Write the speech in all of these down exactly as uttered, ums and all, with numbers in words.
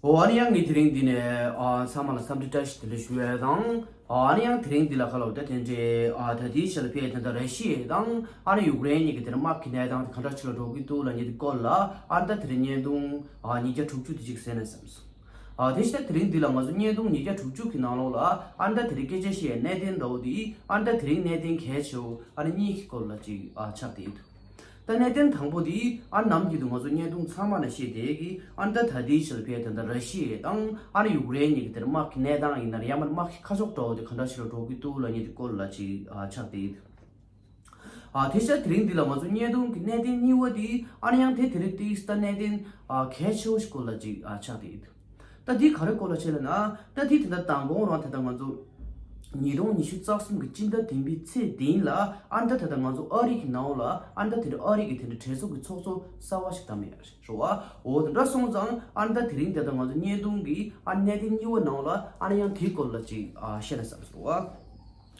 འོ་ཨ་ནི་ཡང་ངས་དེ་རིང་འདི་ནས་ཨ་ཚང་མ་ལ་འཚམས་འདྲི་བཀྲ་ཤིས་བདེ་ལེགས་ཞུ་ཡས་དང་། ཨ་ནི་ཡང་དེ་རིང་འདི་ལ་ཁ་ལོ་ད་དེ་འདྲའི་ཨ་ད་ལྟའི་ཆ་ལ་ཕེ་དེ་འདྲ་ར་ཤི་ཡ་དང་ཨ་ནི་ཡུཀ་རེན་གཉིས་ཀྱི་དེ་འདྲ་དམག་གི་གནས་སྟངས་དེ་ག་འདྲ་ཆ་ལ་འགྲོ་གི་འདུག་ལབ་མཁན་དེ་སྐོར་ལ་ཨ་ནི་ད་དེ་རིང་བརྙན་ཐུང་ཨ་ཉིས་བརྒྱ་དྲུག་ཅུ་དེ་ཅིག་གསན་ན་བསམ་སོང་། ཨ་དེ་བཞིན་ད་དེ་རིང་འདི་ལ་ང་ཚོ་བརྙན་ཐུང་ཉིས་བརྒྱ་དྲུག་ཅུ་གི་ནང་ལོགས་ལ་ཨ་ནི་ད་དེ་རིང་སྐད་ཆ་བཤད་ཡས་གནད་དོན་འདྲ་བོ་དེ་ཨ་ནི་ད་དེ་རིང་གནད་དོན་གལ་ཆེ་བོ་ཨ་ནི་གཉིས་ཀྱི་སྐོར་ལ་ཅིག་ཨ་ཆགས་བསྡད་ཡོད། ད་གནད་དོན་དང་པོ་དེ་ཨ་ནམ་རྒྱུན་དུ་ང་ཚོ་བརྙན་ཐུང་ཚང་མ་ནས་བཤད་བསྡད་ཀྱི་ཨ་ནི་ད་ད་ལྟའི་ཆར་ཕེ་དེ་འདྲ་ར་ཤི་ཡ་དང་ཨ་ནི་ཡུཀ་རེན་གཉིས་ཀྱི་དེར་དམག་གི་གནས་སྟངས་ཡིན་ན་རེད་ཡང་མིན་དམག་གི་ཁ་ཕྱོགས་འདྲ་བོ་དེ་ག་འདྲ་ཞིག་ལ་འགྲོ་གི་འདུག་ལབ་མཁན་དེ་སྐོར་ལ་ཅིག་ཨ་ཆགས་བསྡད་ཡོད། ཨ་དེ་ཤ་དེ་རིང་འདི་ལ་ང་ཚོ་བརྙན་ཐུང་གི་གནད་དོན་གཉིས་པ་དེ་ཨ་ནི་ཡང་དེ་དེ་རིང་དེ་ད་གནད་དོན་ཨ་གལ་ཆེ་བོ་ཞིག་སྐོར་ལ་ཅིག་ཨ་ཆགས་བསྡད་ཡོད། ད་འདི་ག་རེ་སྐོར་ལ་བྱས་ལབ་ན། ད་འདི་དེ་འདྲ་མདང་དགོང་རང་དེ་ལྟར་ང་ཚོ་ཉིས་སྟོང་ཉི་ཤུ་རྩ་གསུམ་གྱི་སྤྱི་ཟླ་བདུན་པའི་ཚེས་བདུན་ལ་ཨ་ནི་ད་དེ་ལྟར་ང་ཚོ་ཨ་རི་གི་ནང་ལ་ཨ་ནི་ད་དེ་འདྲ་ཨ་རི་གི་དེ་འདྲ་གྲོས་ཚོགས་ཀྱི་ཚོགས་གཙོ་གསར་བ་ཞིག་བདམས་ཡོད་རེད་རོ། འོ་དེ་འདྲ་སོང་ཙང་ཨ་ནི་ད་དེ་རིང་དེ་ལྟར་ང་ཚོ་བརྙན་ཐུང་གི་ཨ་ནི་གནད་དོན་གཉིས་པ་ནང་ལ་ཨ་ནི་ཡང་དེའི་སྐོར་ལ་ཅིག་ཨ་བཤད་ན་བསམ་སོང་རོ།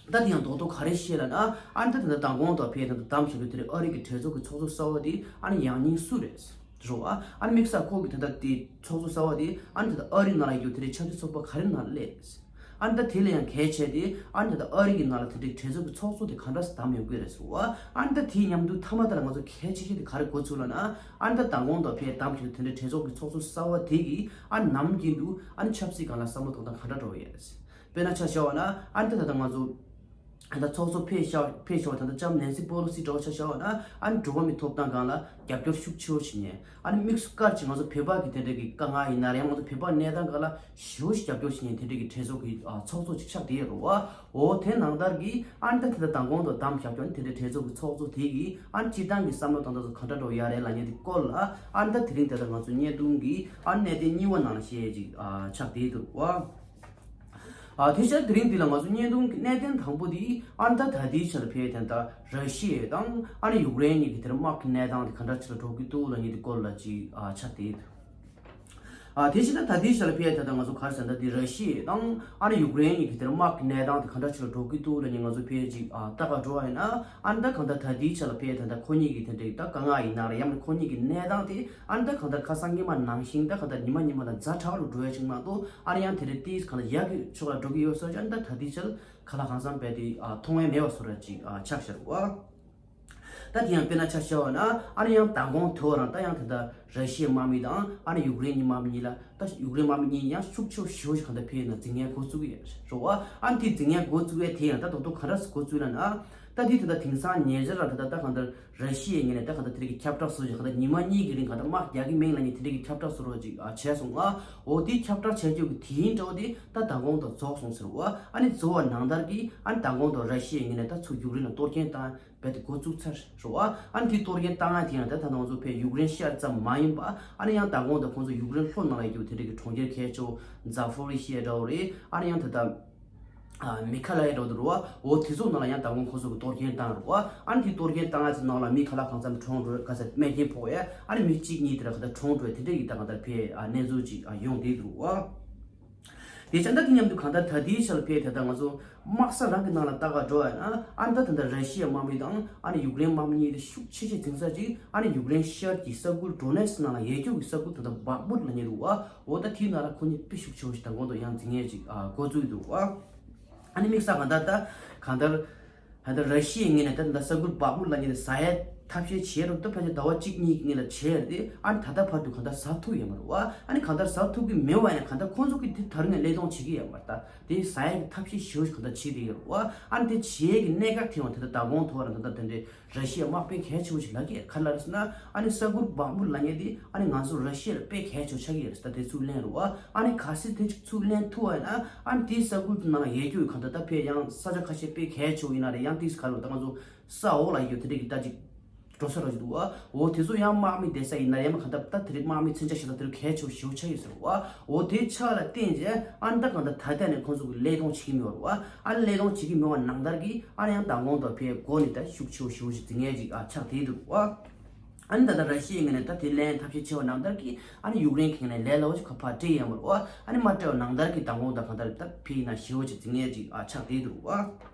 ད་དེ་ཡང་རྡོག་རྡོག་ག་རེ་བཤད་ལབ་ན། ཨ་ནི་ད་དེ་འདྲ་མདང་དགོང་དང་ཕེ་དེ་འདྲ་བདམས་བྱུང་དུས་དེ་རིང་ཨ་རི་གི་གྲོས་ཚོགས་ཀྱི་ཚོགས་གཙོ་གསར་བ་དེ་ཨ་ནི་ཡང་སྙིང་སུ་རེད། རོ། ཨ་ནི་དམིགས་བསལ་ཁོ་གི་ད་ལྟ་དེ་ཚོགས་གཙོ་གསར་བ་དེ་ཨ་ནི་ད་ལྟ་ཨ་རི་ནང་ལ་ཡོད་དེ་རིང་ཆབ་སྲིད་ཚོགས་པ་ག་རེ་ནང་ལ་སླེབས། ཨ་ནི་ད་དེ་ལས་ཡང་གལ་ཆེ་དེ་ཨ་ནི་ད་ལྟ་ཨ་རི་གི་ནང་ལ་དེ་འདྲའི་གྲོས་ཚོགས་ཀྱི་ཚོགས་གཙོ་དེ་ག་འདྲ་སེ་བདམས་ཡོང་གི་རེད་ཟེར་བ། ཨ་ནི་ད་དེའི་མཉམ་དུ་མཐའ་མ་ད་ལ་ང་ཚོ་གལ་ཆེ་ཤོས་དེ་ག་རེ་གོ་ཚུགས་ལབ་ན། ཨ་ནི་ད་མདང་དགོང་དང་ཕེ་བདམས་བྱུང་དེ་འདྲའི་གྲོས་ཚོགས་ཀྱི་ཚོགས་གཙོ་གསར་བ་དེ་གིས་ཨ་ནི་ནམ་རྒྱུན་དུ་ཨ་ནི་ཆབ་སྲིད་སྒང་ལ་བསམ་བློ་གཏོང་སྟངས་ག་འདྲ་འགྲོ་ཡོད་རེད། དཔེར་ན་ཆ་བཞག་པ་ན་ཨ་ནི་ད་ད་ལྟ་ང་ཚོ། ད་ལྟ་ཚོགས་གཙོ་ཕེབས་ཤག་ཕེབས་ཤོག་ད་ལྟ་ལྕམ་ནེན་སི་པོ་ལོ་སི་འདྲ་བོ་ཆ་བཞག་པ་ན་ཨ་ནི་འགྲོ་བ་མིའི་ཐོབ་ཐང་སྒང་ལ་རྒྱབ་སྐྱོར་ཤུགས་ཆེ་བོ་བྱེད་མཁན། ཨ་ནི་དམིགས་སུ་བཀར་ཅིག་ང་ཚོ་བོད་པ་གི་དེ་འདྲ་གི་དཀའ་ངལ་ཡིན་ན་རེད། ང་ཚོ་བོད་པ་གནས་སྟངས་སྒང་ལ་ཞེ་པོ་ཞིག་རྒྱབ་སྐྱོར་བྱེད་མཁན་དེ་འདྲ་གི་གྲོས་ཚོགས་ཀྱི་ཨ་ཚོགས་གཙོ་ཅིག་ཆགས་བསྡད་ཡོད་རེད་བ། འོ་དེ་ནང་ལྟར་གི་ཨ་ནི་ད་དེ་ལྟར་མདང་དགོང་དུ་བདམས་བཞག་ཀྱང་དེ་འདྲའི་གྲོས་ཚོགས་ཀྱི་ཚོགས་གཙོ་དེ་གིས་ཨ་ནི་སྤྱིར་བཏང་གི་བསམ་བློ་གཏོང་སྟངས་སུ་ག་འདྲ་འགྲོ་ཡ་རེད་ལབ་མཁན་དེ་སྐོར་ལ་ཨ་ནི་ད་དེ་རིང་དེ་ལྟར་ང་ཚོ་བརྙན་ཐུང་གི་ཨ་ནི་གནད་དོན་གཉིས་པ་ནང་ལ་བཤད་ཡས་ཅིག་ཨ་ཆགས་བསྡད་འདུག་བ། ཨ་དེ་ཕྱིར་དེ་རིང་འདི་ལ་ང་ཚོ་བརྙན་ཐུང་གི་གནད་དོན་དང་པོ་འདི་ཨ་ནི་ད་ད་ལྟའི་ཆར་ཕེ་དེ་འདྲ་ར་ཤི་ཡ་དང་ཨ་ནི་ཡུཀ་རེན་གཉིས་ཀྱི་དེར་དམག་གི་གནས་སྟངས་དེ་ག་འདྲ་ཆགས་འགྲོ་གི་འདུག་ལབ་མཁན་དེ་སྐོར་ལ་ཅིག་ཨ་ཆགས་བསྡད་འདུག་ཨ་དེ་ཕྱིར་ད་ད་ལྟའི་ཆར་ཕེ་དེ་འདྲ་ང་ཚོ་ག་རེ་ཟེར་ན་འདི་ར་ཤི་ཡ་དང་ཨ་ནི་ཡུཀ་རེན་གཉིས་ཀྱི་དེར་དམག་གི་གནས་སྟངས་དེ་ག་འདྲ་ཆགས་འགྲོ་གི་འདུག་ལབ་མཁན་ང་ཚོ་ཕེ་ཅིག་ཨ་ལྟ་ག་འགྲོ་བ་ཡིན་ན། ཨ་ནི་ད་གང་ལྟར་ད་ལྟའི་ཆར་ལ་ཕེ་དེ་འདྲ་ཁོ་གཉིས་ཀྱི་དེ་འདྲའི་ད་དཀའ་ངལ་ཡིན་ན་རེད། ཡང་ན་ཁོ་གཉིས་ཀྱི་གནས་སྟངས་དེ་ཨ་ནི་ད་གང་ལྟར་ཁ་སང་ཉི་མ་ནང་བཞིན་ད་གང་ལྟར་ཉི་མ་ཉི་མ་ལ་ཛ་དྲག་རུ་འགྲོ་ཡ་ཅིག་མ་གཏོགས་ཨ་ནི་ཡང་དེ་རིང་ཏིས་གང་ལྟར་ཡག་གི་ཕྱོགས་ལ་འགྲོ་གི་ཡོད་ས་ཅིག་ཨ་ནི་ད་ད་ལྟའི་ཆར་ཁ་ལག་གང་འཚམ་རྦད་དེ་ཨ་མཐོང་ཡ་མེད་པ་བཟོ་འདྲ་ཅིག་ཨ་ཆགས་ཤར་བ། ད་དེ་ཡང་དཔེར་ན་ཆ་བཞག་པ་ན་ཨ་ནི་ཡང་མདང་དགོང་དེ་བ་རང་ད་ཡང་དེ་ལྟར་ར་ཤི་ཡའི་དམག་མི་དང་ཨ་ནི་ཡུཀ་རེན་གྱི་དམག་མི་གཉིས་ལ་ད་ཡུཀ་རེན་དམག་མི་གཉིས་ཡང་ཤུགས་ཆེ་ཤོས་ཤིག་གང་ལྟར་ཕེ་ཡིན་ན་འཛིང་ཡ་འགོ་བཙུགས་ཀྱི་ཡོད་རེད་བ། ཨ་ནི་དེ་འཛིང་ཡ་འགོ་བཙུགས་ཡ་དེ་ཡང་ད་རྡོག་རྡོག་ག་འདྲ་སེ་འགོ་བཙུགས་ལབ་ན། ད་དེ་དེ་ལྟར་དེང་སང་ཉེ་ཆར་ལ་ད་ད་ད་གང་ལྟར་ར་ཤི་ཡའི་ངོས་ནས་ད་གང་ལྟར་དེ་རིགས་ཀྱི་ཁྱབ་བསྒྲགས་བཟོ་ཅིག་གང་ལྟར་ཉི་མ་གཉིས་ཀྱི་རིང་གང་ལྟར་དམག་རྒྱག་གི་མིན་ལབ་མཁན་དེ་རིགས་ཀྱི་ཁྱབ་བསྒྲགས་བཟོ་རོགས་ཅིག་ཨ་བྱས་སོང་ང་། འོ་དེ་ཁྱབ་བསྒྲགས་བྱས་རྒྱུ་གི་དེ་ཡིན་འདྲ་བོ་དེ་ད་མདང་དགོང་དུ་རྫོགས་སོང་ཟེར་བ། ཨ་ནི་རྫོགས་པ་ནང་ལྟར་གྱི་ཨ་ནི་མདང་དགོང་དུ་ར་ཤི་ཡའི་ངོས་ནས་ད་ཚུར་ཡུཀ་རེན་ལ་གཏོར་སྐྱོན་བཏང་བས་དེ་འགོ་བཙུགས་ཚར་རེད་བ། ཨ་ནི་དེ་གཏོར་སྐྱོན་བཏང་ཡ་དེ་ཡང་ད་ད་ང་ཚོ་ཕེ་ཡུཀ་རེན་ཤར་ཙམ་མ་ཡིན་པ་ཨ་ནི་ཡང་མདང་དགོང་དུ་ཁོང་ཚོ་ཡུཀ་རེན་ལྷོ་ནང་ལ་ཡོད་རྒྱུ་དེ་འདྲ་གི་གྲོང་ཁྱེར་གལ་ཆེ་བོ་ཛ་ཕོ་རི་ཤི་ཡ་འདྲ་བོ་རེད། ཨ་ནི་ཡང་ད་ད། ཨ་མི་ཁ་ལ་ཡ་འདྲ་བོ་འདུག་རེད་བ། འོ་དེ་ཚོ་ནང་ལ་ཡང་མདང་དགོང་ཁོ་ཚོ་གི་གཏོར་སྐྱོན་བཏང་རེད་བ། ཨ་ནི་དེ་གཏོར་སྐྱོན་བཏང་ཡ་ཚོ་ནང་ལ་མི་ཁ་ལག་གང་འཚམ་གྲོངས་འགྲོ་ག་ཚད་རྨས་སྐྱོན་ཕོག་ཡ་ཨ་ནི་མི་གཅིག་གཉིས་དེ་འདྲ་ག་ད་གྲོངས་འགྲོ་ཡ་དེ་འདྲ་ཡི་ད་ག་ད་ཕེ་ཨ་གནས་ཚུལ་ཅིག་ཨ་ཡོང་བསྡད་འདུག་རེད་བ། དེ་ཆ་ད་དེ་མཉམ་དུ་གང་ལྟར་ད་ལྟའི་ཆར་ཕེ་དེ་ད་ང་ཚོ་དམག་ས་རང་གི་ནང་ལ་ལྟ་ག་འགྲོ་ཡ་ན་ཨ་ནི་ད་ད་ད་ར་ཤི་ཡ་དམག་མི་དང་ཨ་ནི་ཡུཀ་རེན་དམག་མི་གཉིས་དེ་ཤུགས་ཆེ་ཆེ་འཛིང་ས་ཅིག་ཨ་ནི་ཡུཀ་རེན་ཤར་གྱི་ས་ཁུལ་ཌོ་ནེ་སི་ནང་ལ་ཡས་ཀྱོག་གི་ས་ཁུལ་ད་ད་བག་མུར་ལབ་མཁན་འདུག་བ། འོ་ད་དེའི་ནང་ལ་ཁོ་གཉིས་དཔེ་ཤུགས་ཆེ་བོ་ཞིག་མདང་དགོང་དུ་ཡང་འཛིང་ཡས་ཅིག་ཨ་འགོ་བཙུགས་འདུག་བ། ཨ་ནི་དམིགས་བསལ་གང་ལྟར་ད་གང་ལྟར་ད་ལྟ་ར་ཤི་ཡའི་ངོས་ནས་ད་ད་ས་ཁུལ་བག་མུར་ལབ་མཁན་དེ་ཟ་ཡས་ཐབས་ཤེས་བྱས་རུང་ད་ཕལ་ཆེར་ཟླ་བ་གཅིག་གཉིས་ཀྱི་སྔོན་ལ་བྱས་ཡོད་རེད་དེ། ཨ་ནི་ད་ལྟ་བར་དུ་གང་ལྟར་ཟ་ཐུབ་ཡོད་མ་རེད་བ། ཨ་ནི་གང་ལྟར་ཟ་ཐུབ་ཀྱི་མེད་པ་ཡིན་ན་གང་ལྟར་ཁོང་ཚོ་གིས་དེ་ད་རུང་ཡང་བློས་གཏོང་བྱེད་ཀྱི་ཡོད་མ་རེད། ད་དེ་ཟ་ཡས་ཀྱི་ཐབས་ཤེས་ཞེ་པོ་ཞིག་གང་ལྟར་བྱེད་བསྡད་ཡོད་རེད་བ། ཨ་ནི་དེ་བྱེད་ཡས་ཀྱི་གནད་འགག་དེ་ཡང་ད་ལྟ་ཟླ་གོང་དུ་བ་ར་ད་ལྟ་དེ་འདྲའི་ར་ཤི་ཡའི་དམག་དཔོན་གལ་ཆེ་བོ་ཞིག་ལབ་ཀྱི་ཡོད། ག་རེ་ལབ་ཟེར་ན་ཨ་ནི་ས་ཁུལ་བག་མུར་ལབ་མཁན་དེ་ཨ་ནི་ང་ཚོ་ར་ཤི་ཡ་ལ་དཔེ་གལ་ཆེ་བོ་ཆགས་ཀྱི་ཡོད་རེད་ཟེར། ད་དེ་ཚུར་ལེན་རུང་བ། ཨ་ནི་གལ་སྲིད་དེ་ཚུར་ལེན་ཐུབ་པ་ཡིན་ན་ཨ་ནི་དེའི་ས་ཁུལ་དེ་ནང་ལ་ཡས་ཀྱོག་གི་གང་ལྟར་ད་ཕེ་ཡང་ས་ཆ་ཁ་ཤས་དཔེ་གལ་ཆེ་བོ་ཡིན་ན་རེད། ཡང་དེའི་ག་ལོ་ད་ང་ཚོ་ས་འོག་ལ་ཡོད་དེ་འདྲ་གི་ད་ཅིག་འགྲོ་ས་ར་ཅིག་འདུག་བ། འོ་དེ་ཚོ་ཡང་དམག་མི་བསྡད་ས་ཡིན་ན་ཡང་མ་གང་ལྟར་ད་དེ་རིང་དམག་མི་མཚོན་ཆ་བཞག་ས་དེ་རུ་གལ་ཆེ་བོ་ཞེ་པོ་ཆགས་ཡོད་ཟེར་བ། འོ་དེ་ཆགས་ལ་བརྟེན་རྗེས་ཨ་ནི་ད་གང་ལྟར་ད་ལྟ་ནས་ཁོང་ཚོ་གི་བློས་གཏོང་བྱེད་ཀྱི་མེད་པ་རེད་བ། ཨ་ནི་བློས་གཏོང་བྱེད་ཀྱི་མེད་པ་ནང་ལྟར་གྱི་ཨ་ནི་ཡང་མདང་དགོང་དང་ཕེ་འགོ་ནས་ད་ཤུགས་ཆེ་བོ་ཞེ་པོ་ཞིག་འཛིང་ཡས་ཅིག་ཨ་ཆགས་བསྡད་འདུག་བ། ཨ་ནི་ད་ལྟ་ར་ཤི་ཡའི་ངོས་ནས་ད་དེ་ལན་ཐབས་ཤེས་བྱས་པ་ནང་ལྟར་གྱི་ཨ་ནི་ཡུཀ་རེན་གྱི་ངོས་ནས་ལས་སླ་བོ་ཞིག་ཁ་ཕར་སྤྲད་ཡོད་མ་རེད་བ། ཨ་ནི་མ་སྤྲད་པ་ནང་ལྟར་གྱི་མདང་དགོང་དང་གང་ལྟར་ད་ཕེ་ཡིན་ན་ཞེ་པོ་ཅིག་འཛིང་ཡས་ཅིག་ཨ་ཆགས་བསྡད་འདུག་བ།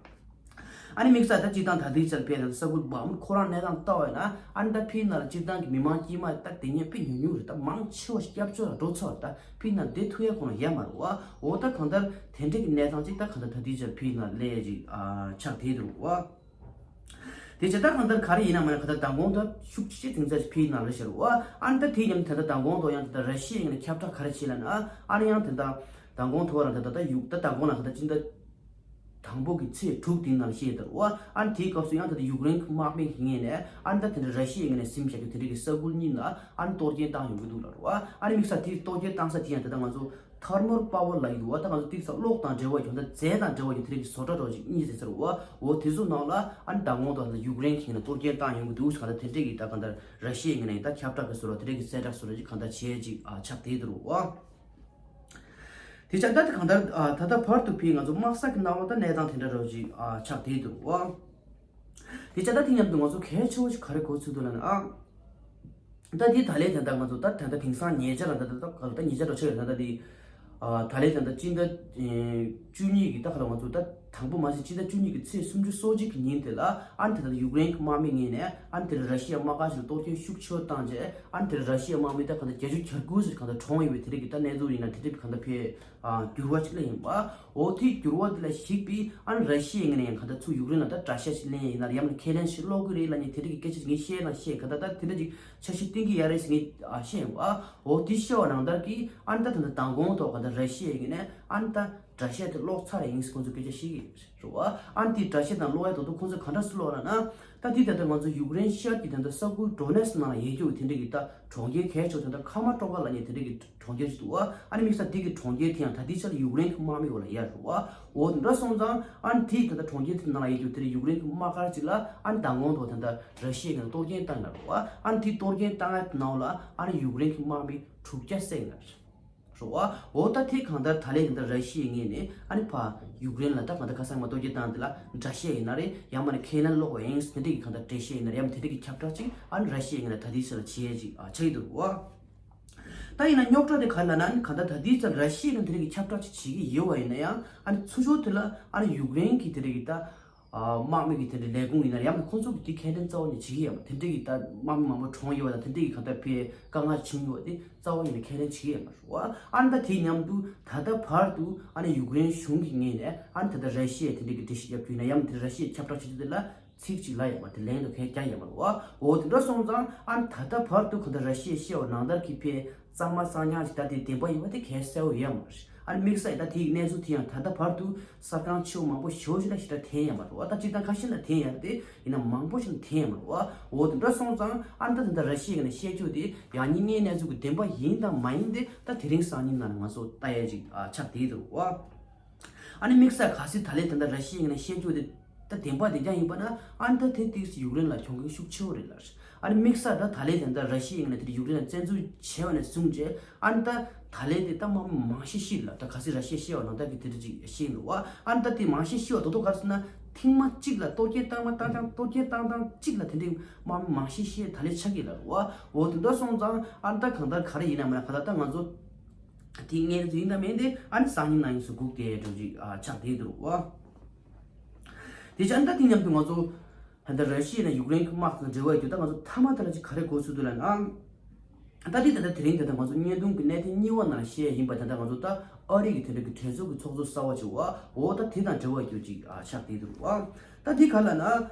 ཨ་ནི་དམིགས་བསལ་ད་སྤྱིར་བཏང་ད་ལྟའི་ཆར་ཕེ་ད་ས་ཁུལ་བ་མི་ཁོ་རང་གནས་སྟངས་ལྟ་བ་ཡིན་ན། ཨ་ནི་ད་ཕེ་ན་ལ་སྤྱིར་བཏང་གི་མི་མང་དཀྱུས་མ་ད་དེ་ཉིད་ཕེ་ཉུང་ཉུང་རེད། ད་མང་ཆེ་བ་ཞིག་སྐྱབས་བཅོལ་ལ་འགྲོ་ཚར། ད་ཕེ་ན་བསྡད་ཐུབ་ཡ་ཁོ་རང་ཡ་མ་རེད་བ། འོ་ད་གང་ལྟར་དེ་འདྲ་གི་གནས་སྟངས་ཅིག་ད་གང་ལྟར་ད་ལྟའི་ཆར་ཕེ་ན་སླེབས་ཡ་ཅིག་ཨ་ཆགས་བསྡད་འདུག་བ། དེ་བྱས་ད་གང་ལྟར་ག་རེ་ཡིན་ན་མ་ན་ག་ད་མདང་དགོང་ད་ཤུགས་ཆེ་དེང་སང་ཕེ་ན་ལ་ཤར་བ། ཨ་ནི་ད་དེ་མཉམ་དེ་ད་མདང་དགོང་དུ་ཡང་དེ་ད་ར་ཤི་ཡའི་ངོས་ནས་ཁྱབ་བསྒྲགས་ག་རེ་བྱས་ལ་ན། ཨ་ནི་ཡང་དེ་ད་མདང་དགོང་དུ་བ་རང་དེ་ད་ད་ཡུག་ད་མདང་དགོང་ལ་ག་ད་སྤྱི་ཟླ་དང་པོ་གི་ཚེས་དྲུག་དེའི་ནང་བཤད་དར་བ། ཨ་ནི་དེའི་སྐབས་སུ་ཡང་ད་ལྟ་ཡུཀ་རེན་གྱི་དམག་མི་གི་ངོས་ནས་ཨ་ནི་ད་དེ་འདྲ་ར་ཤི་ཡའི་ངོས་ནས་ཟིན་བཞག་རྒྱུ་དེ་འདྲ་གི་ས་ཁུལ་གཉིས་ལ་ཨ་ནི་གཏོར་སྐྱོན་བཏང་ཡོང་གི་འདུག་ལབ་རེད་བ། ཨ་ནི་དམིགས་བསལ་དེ་གཏོར་སྐྱོན་བཏང་ས་དེ་ཡང་དེ་ད་ང་ཚོ་ཐར་མལ་པ་ཝར་ལབ་ཀྱི་འདུག་བ། ད་ང་ཚོ་དེ་ཚོ་གློག་དང་འབྲེལ་བ་ཡོད་ད་རྫས་དང་འབྲེལ་བ་ཡོད་དེ་འདྲ་གི་བཟོ་གྲྭ་འདྲ་བོ་ཅིག་གཉིས་ཟེར་ཟེར་བ། འོ་དེ་ཚོ་ནང་ལ་ཨ་ནི་ད་དགོང་དག་ད་ཡུཀ་རེན་གྱི་ངོས་ནས་གཏོར་སྐྱོན་བཏང་ཡོང་གི་འདུག་ཟེར་ག་ད་དེ་འདྲ་གི་ད་ག་ད་ར་ཤི་ཡའི་ངོས་ནས་ད་ཁྱབ་བསྒྲགས་གི་བཟོ་འདྲ་དེ་འདྲ་གི་གསལ་བསྒྲགས་བཟོ་འདྲ་ཅིག་ག་ད་བྱས་ཅིག་ཨ་ཆགས་བསྡད་འདུག་བ། དེ་ཆ་ད་ད་གང་ལྟར་ཨ་ད་ལྟ་བར་དུ་ཕེ་ང་ཚོ་དམག་ས་གི་ནང་ལ་ད་གནས་སྟངས་དེ་འདྲ་རོ་ཅིག་ཨ་ཆགས་བསྡད་འདུག་བ། དེ་ཆ་ད་དེ་མཉམ་དུ་ང་ཚོ་གལ་ཆེ་བོ་ཞིག་ག་རེ་གོ་ཚུལ་འདུག་ལབ་ན། ཨ་ད་དེ་ད་ལས་ད་ལྟ་ང་ཚོ་ད་ད་ལྟ་དེང་སང་ཉེ་ཆར་ལ་ད་ད་ད་ག་ལ་ད་ཉེ་ཆར་རོ་ཆེ་ད་ད་དེ་ཨ་ད་ལས་ད་ལྟ་སྤྱི་ཟླ་བཅུ་གཉིས་ཀྱི་ད་ག་ལ་ང་ཚོ་ད་དང་པོ་མ་ཟད་སྤྱི་ཟླ་བཅུ་གཉིས་ཀྱི་ཚེས་སུམ་ཅུ་སོ་གཅིག་གི་ཉིན་དེ་ལ་ཨ་ནི་དེ་ད་ཡུཀ་རེན་གྱི་དམག་མི་ངོས་ནས་ཨ་ནི་དེ་ལ་ར་ཤི་ཡ་དམག་སྒར་ཞིག་ལ་གཏོར་སྐྱོན་ཤུགས་ཆེ་བོ་བཏང་རྗེས་ཨ་ནི་དེ་ལ་ར་ཤི་ཡ་དམག་མི་ད་ག་ད་བརྒྱད་ཅུ་གྱ་དགུ་ཟེར་ག་ད་གྲོངས་ཡོད་པའི་དེ་རིགས་ཀྱི་ད་གནས་ཚུལ་ཡིན་ན་དེ་རིགས་ག་ད་ཕེ་ཨ་འགྱུར་བ་ཅིག་སླེབས་ཡིན་པ། འོ་དེ་འགྱུར་བ་དེ་ལ་གཞིགས་པའི་ཨ་ནི་ར་ཤི་ཡའི་ངོས་ནས་ཡང་ག་ད་ཚུར་ཡུཀ་རེན་ལ་ད་དགྲ་ཤ་ཞིག་ལེན་ཡིན་ན་ཡང་ན་ཁས་ལེན་ཞིག་སློག་གི་རེད་ལབ་ནས་དེ་འདྲ་གི་སྐད་ཆ་ངས་བཤད་ན་བཤད་ག་ད་ད་དེ་འདྲ་ཅིག་འཆར་གཞི་བཏིང་གི་ཡ་རེད་ཟེར་ངས་ཨ་བཤད་ཡིན་པ། འོ་དེ་བཤད་པ་ནང་ལྟར་གྱི་ཨ་ནི་ད་ད་ད་མདང་དགོང་ཐོག་ག་ད་ར་ཤི་ཡའི་ངོས་ནས་ཨ་ནི་ད་དགྲ་ཤ་དེ་སློག་ཚར་ཡིན་ཟེར་ཁོང་ཚོས་སྐད་ཆ་བཤད་ཀྱི་ཡོད་རེད་བ། ཨ་ནི་དེ་དགྲ་ཤ་དང་སློག་ཡ་དོ་དོ་ཁོང་ཚོས་ག་འདྲ་སེ་སློག་ལབ་ན། ད་དེ་ད་ལྟ་ང་ཚོ་ཡུཀ་རེན་ཤར་གྱི་ད་ལྟ་ས་ཁུལ་ཌོ་ནེ་སི་ནང་ལ་ཡོད་རྒྱུ་དེ་འདྲ་གི་ད་གྲོང་ཁྱེར་གལ་ཆེ་བ་ད་ལྟ་ཁ་མ་ཀྲོ་ཀ་ལབ་མཁན་དེ་འདྲ་གི་གྲོང་ཁྱེར་ཞིག་འདུག་བ། ཨ་ནི་དམིགས་བསལ་དེ་གི་གྲོང་ཁྱེར་དེ་ཡང་ད་ལྟའི་ཆར་ལ་ཡུཀ་རེན་གྱི་དམག་མི་འོག་ལ་ཡོད་རེད་བ། འོ་དེ་འདྲ་སོང་ཙང་ཨ་ནི་དེ་ད་ལྟ་གྲོང་ཁྱེར་དེ་ནང་ལ་ཡོད་རྒྱུ་དེ་འདྲ་ཡུཀ་རེན་གྱི་དམག་སྒར་ཅིག་ལ་ཨ་ནི་མདང་དགོང་དུ་ད་ལྟ་ར་ཤི་ཡའི་ངོས་ནས་གཏོར་སྐྱོན་བཏང་ཡོད་རེད་བ། ཨ་ནི་དེ་གཏོར་སྐྱོན་བཏང་ཡ་དེ་ནང་ལ་ཨ་ནི་ཡུཀ་རེན་གྱི་དམག་མི་དྲུག་བརྒྱ་བསད་ཡོད་རེད། རེད་བ། འོ་ད་དེ་གང་ལྟར་ད་ལན་དེ་འདྲ་ར་ཤི་ཡའི་ངོས་ནས་ཨ་ནི་ཕ་ཡུཀ་རེན་ལ་ད་གང་ལྟར་ཁ་སང་མ་གཏོར་རྒྱག་སྟངས་དེ་ལ་དགྲ་ཤ་ཡིན་ན་རེད། ཡང་མ་ནི་ཁས་ལེན་སློག་པ་ཡིན་དེ་འདྲ་གི་གང་ལྟར་འགྲེལ་བཤད་ཡིན་ན་རེད། ཡང་དེ་འདྲ་གི་ཁྱབ་བསྒྲགས་ཅིག་ཨ་ནི་ར་ཤི་ཡའི་ངོས་ནས་ད་ལྟའི་ཆར་ལ་བྱེད་ཡས་ཅིག་ཨ་ཆགས་ཀྱི་འདུག་བ། ད་ཡིན་ན་རྙོག་དྲ་དེ་ག་རེ་ལབ་ན་ཨ་ནི་གང་ལྟར་ད་ལྟའི་ཆར་ར་ཤི་ཡའི་ངོས་ནས་དེ་འདྲ་གི་ཁྱབ་བསྒྲགས་ཅིག་བྱེད་ཀྱི་ཡོད་པ་ཡིན་ན་ཡང་ཨ་ནི་ཚུར་ཕྱོགས་དེ་ལ་ཨ་ནི་ཡུཀ་རེན་གྱི་དེ་འདྲ་གི་ད། དམག་མི་གི་དེ་འདྲའི་ལས་ཁུངས་ཡིན་ན་ཡང་ཁོང་ཚོ་གི་དེ་ཁས་ལེན་རྩ་བ་ནས་བྱེད་ཀྱི་ཡོད་མ་རེད། དེ་འདྲའི་གི་ད་དམག་མི་མང་པོ་གྲོངས་ཡོད་པ་དང་དེ་འདྲའི་གི་གང་ལྟར་ཕའི་དཀའ་ངལ་བྱུང་ཡོད་པ་དེ་རྩ་བ་ཉིད་ནས་ཁས་ལེན་བྱེད་ཀྱི་ཡོད་མ་རེད་བ། ཨ་ནི་ད་དེའི་མཉམ་དུ་ད་ལྟ་བར་དུ་ཨ་ནི་ཡུཀ་རེན་གཞུང་གི་ངོས་ནས་ཨ་ནི་ད་ལྟ་ར་ཤི་ཡས་དེ་འདྲའི་གི་འགྲེལ་བཤད་བརྒྱབ་རྒྱུ་ཡིན་ན་ཡང་དེ་ར་ཤི་ཡས་ཁྱབ་བསྒྲགས་བྱེད་རྒྱུ་དེ་ལ་ཚིག་གཅིག་ལ་ཡང་མ་དེ་ལན་དུ་ཁས་རྒྱག་ཡོད་མ་རེད་བ། འོ་དེ་འདྲ་སོང་ཙང་ཨ་ནི་ད་ལྟ་བར་དུ་གང་ལྟར་ར་ཤི་ཡས་བཤད་པ་ནང་ལྟར་གི་ཕའི་གཙང་མ་གཙང་རྐྱང་ཞིག་ད་དེ་བདེན་པ་ཡིན་པ་དེ་གལ་གསལ་པོ་ཡོད་མ་རེད། ཨ་ནི་དམིགས་བསལ་ད་དེའི་གནས་ཚུལ་དེ་ཡང་ད་ལྟ་བར་དུ་གསར་ཁང་ཆེ་བོ་མང་པོ་ཞེ་པོ་ཞིག་ལ་ཞེ་དྲག་ཐོན་ཡོད་མ་རེད་བ། ད་སྤྱིར་བཏང་ཁ་ཤས་ལ་ཐོན་ཡོད་རེད་དེ་ཡིན་ན་མང་པོ་ཞིག་ལ་ཐོན་ཡོད་མ་རེད་བ། འོ་དེ་འདྲ་སོང་ཙང་ཨ་ནི་ད་དེ་འདྲ་ར་ཤི་ཡའི་ངོས་ནས་བཤད་རྒྱུ་དེ་ཡང་སྙིང་ངའི་གནས་ཚུལ་གྱི་བདེན་པ་ཡིན་དང་མ་ཡིན་དེ་ད་དེ་རིང་སང་ཉིན་ནང་ང་ཚོ་ལྟ་ཡ་ཅིག་ཨ་ཆགས་བསྡད་འདུག་བ། ཨ་ནི་དམིགས་བསལ་གལ་སྲིད་ད་ལན་དེ་འདྲ་ར་ཤི་ཡའི་ངོས་ནས་བཤད་རྒྱུ་དེ་ད་བདེན་པ་བདེན་རྐྱང་ཡིན་པ་ན་ཨ་ནི་ད་དེ་ཏིག་ཙམ་ཡུཀ་རེན་ལ་གྱོང་གུན་ཤུགས་ཆེ་བོ་རེད་ལ། ཨ་ནི་དམིགས་བསལ་ད་ད་ལན་དེ་འདྲ་ར་ཤི་ཡའི་ངོས་ནས་དེ་ཡུཀ་རེན་ལ་བཙན་འཛུལ་བྱས་པ་ནས་བཟུང་རྗེས་ཨ་ནི་ད་ད་ལན་དེ་ད་མ་མང་ཤས་ཤིག་ལ་ད་གལ་སྲིད་ར་ཤི་ཡས་བཤད་པ་ནང་ལྟར་གྱི་དེ་འདྲ་ཅིག་བཤད་འདུག་བ། ཨ་ནི་ད་དེ་མང་ཤས་ཤིག་བ་དོ་དོ་ག་རེ་ཟེར་ན་ཐེངས་མ་གཅིག་ལ་གཏོར་སྐྱོན་བཏང་མ་བཏང་ཀྱང་གཏོར་སྐྱོན་བཏང་སྟངས་གཅིག་ལ་དེ་འདྲའི་མ་མང་ཤས་ཤིག་ད་ལན་ཆགས་ཀྱི་ལ་རེད་བ། འོ་དེ་འདྲ་སོང་ཙང་ཨ་ནི་ད་གང་ལྟར་ག་རེ་ཡིན་ན་མིན་ན་ག་ད་ད་ང་ཚོ། དེའི་ངོས་ནས་ཡིན་དང་མིན་ཏེ་ཨ་ནི་སང་ཉིན་གནངས་ཉིན་སུ་སྒུག་བསྡད་འགྲོ་ཅིག་ཨ་ཆགས་བསྡད་འདུག་བ། དེ་ཆ་ཨ་ནི་ད་དེ་མཉམ་དུ་ང་ཚོ་ད་ལྟ་ར་ཤི་ཡ་ནས་ཡུཀ་རེན་གྱི་དམག་དང་འབྲེལ་བ་ཡོད་རྒྱུ་ད་ང་ཚོ་མཐའ་མ་དེ་ལ་ཅིག་ག་རེ་གོ་ཚུལ་འདུག་ལབ་ན། ད་དེ་ད་ལྟ་དེ་རིང་ད་ལྟ་ང་ཚོ་བརྙན་ཐུང་གི་གནད་དོན་གཉིས་པ་ནང་བཤད་ཡིན་པ་ད་ལྟ་ང་ཚོ་ད་ཨ་རི་གི་དེ་འདྲ་གི་གྲོས་ཚོགས་ཀྱི་ཚོགས་གཙོ་གསར་པ་ཅིག་བ་འོ་ད་དེ་དང་འབྲེལ་བ་ཡོད་ཅིག་ཨ་ཆགས་བསྡད་འདུག་བ། ད་དེ་ག་ལབ་ན་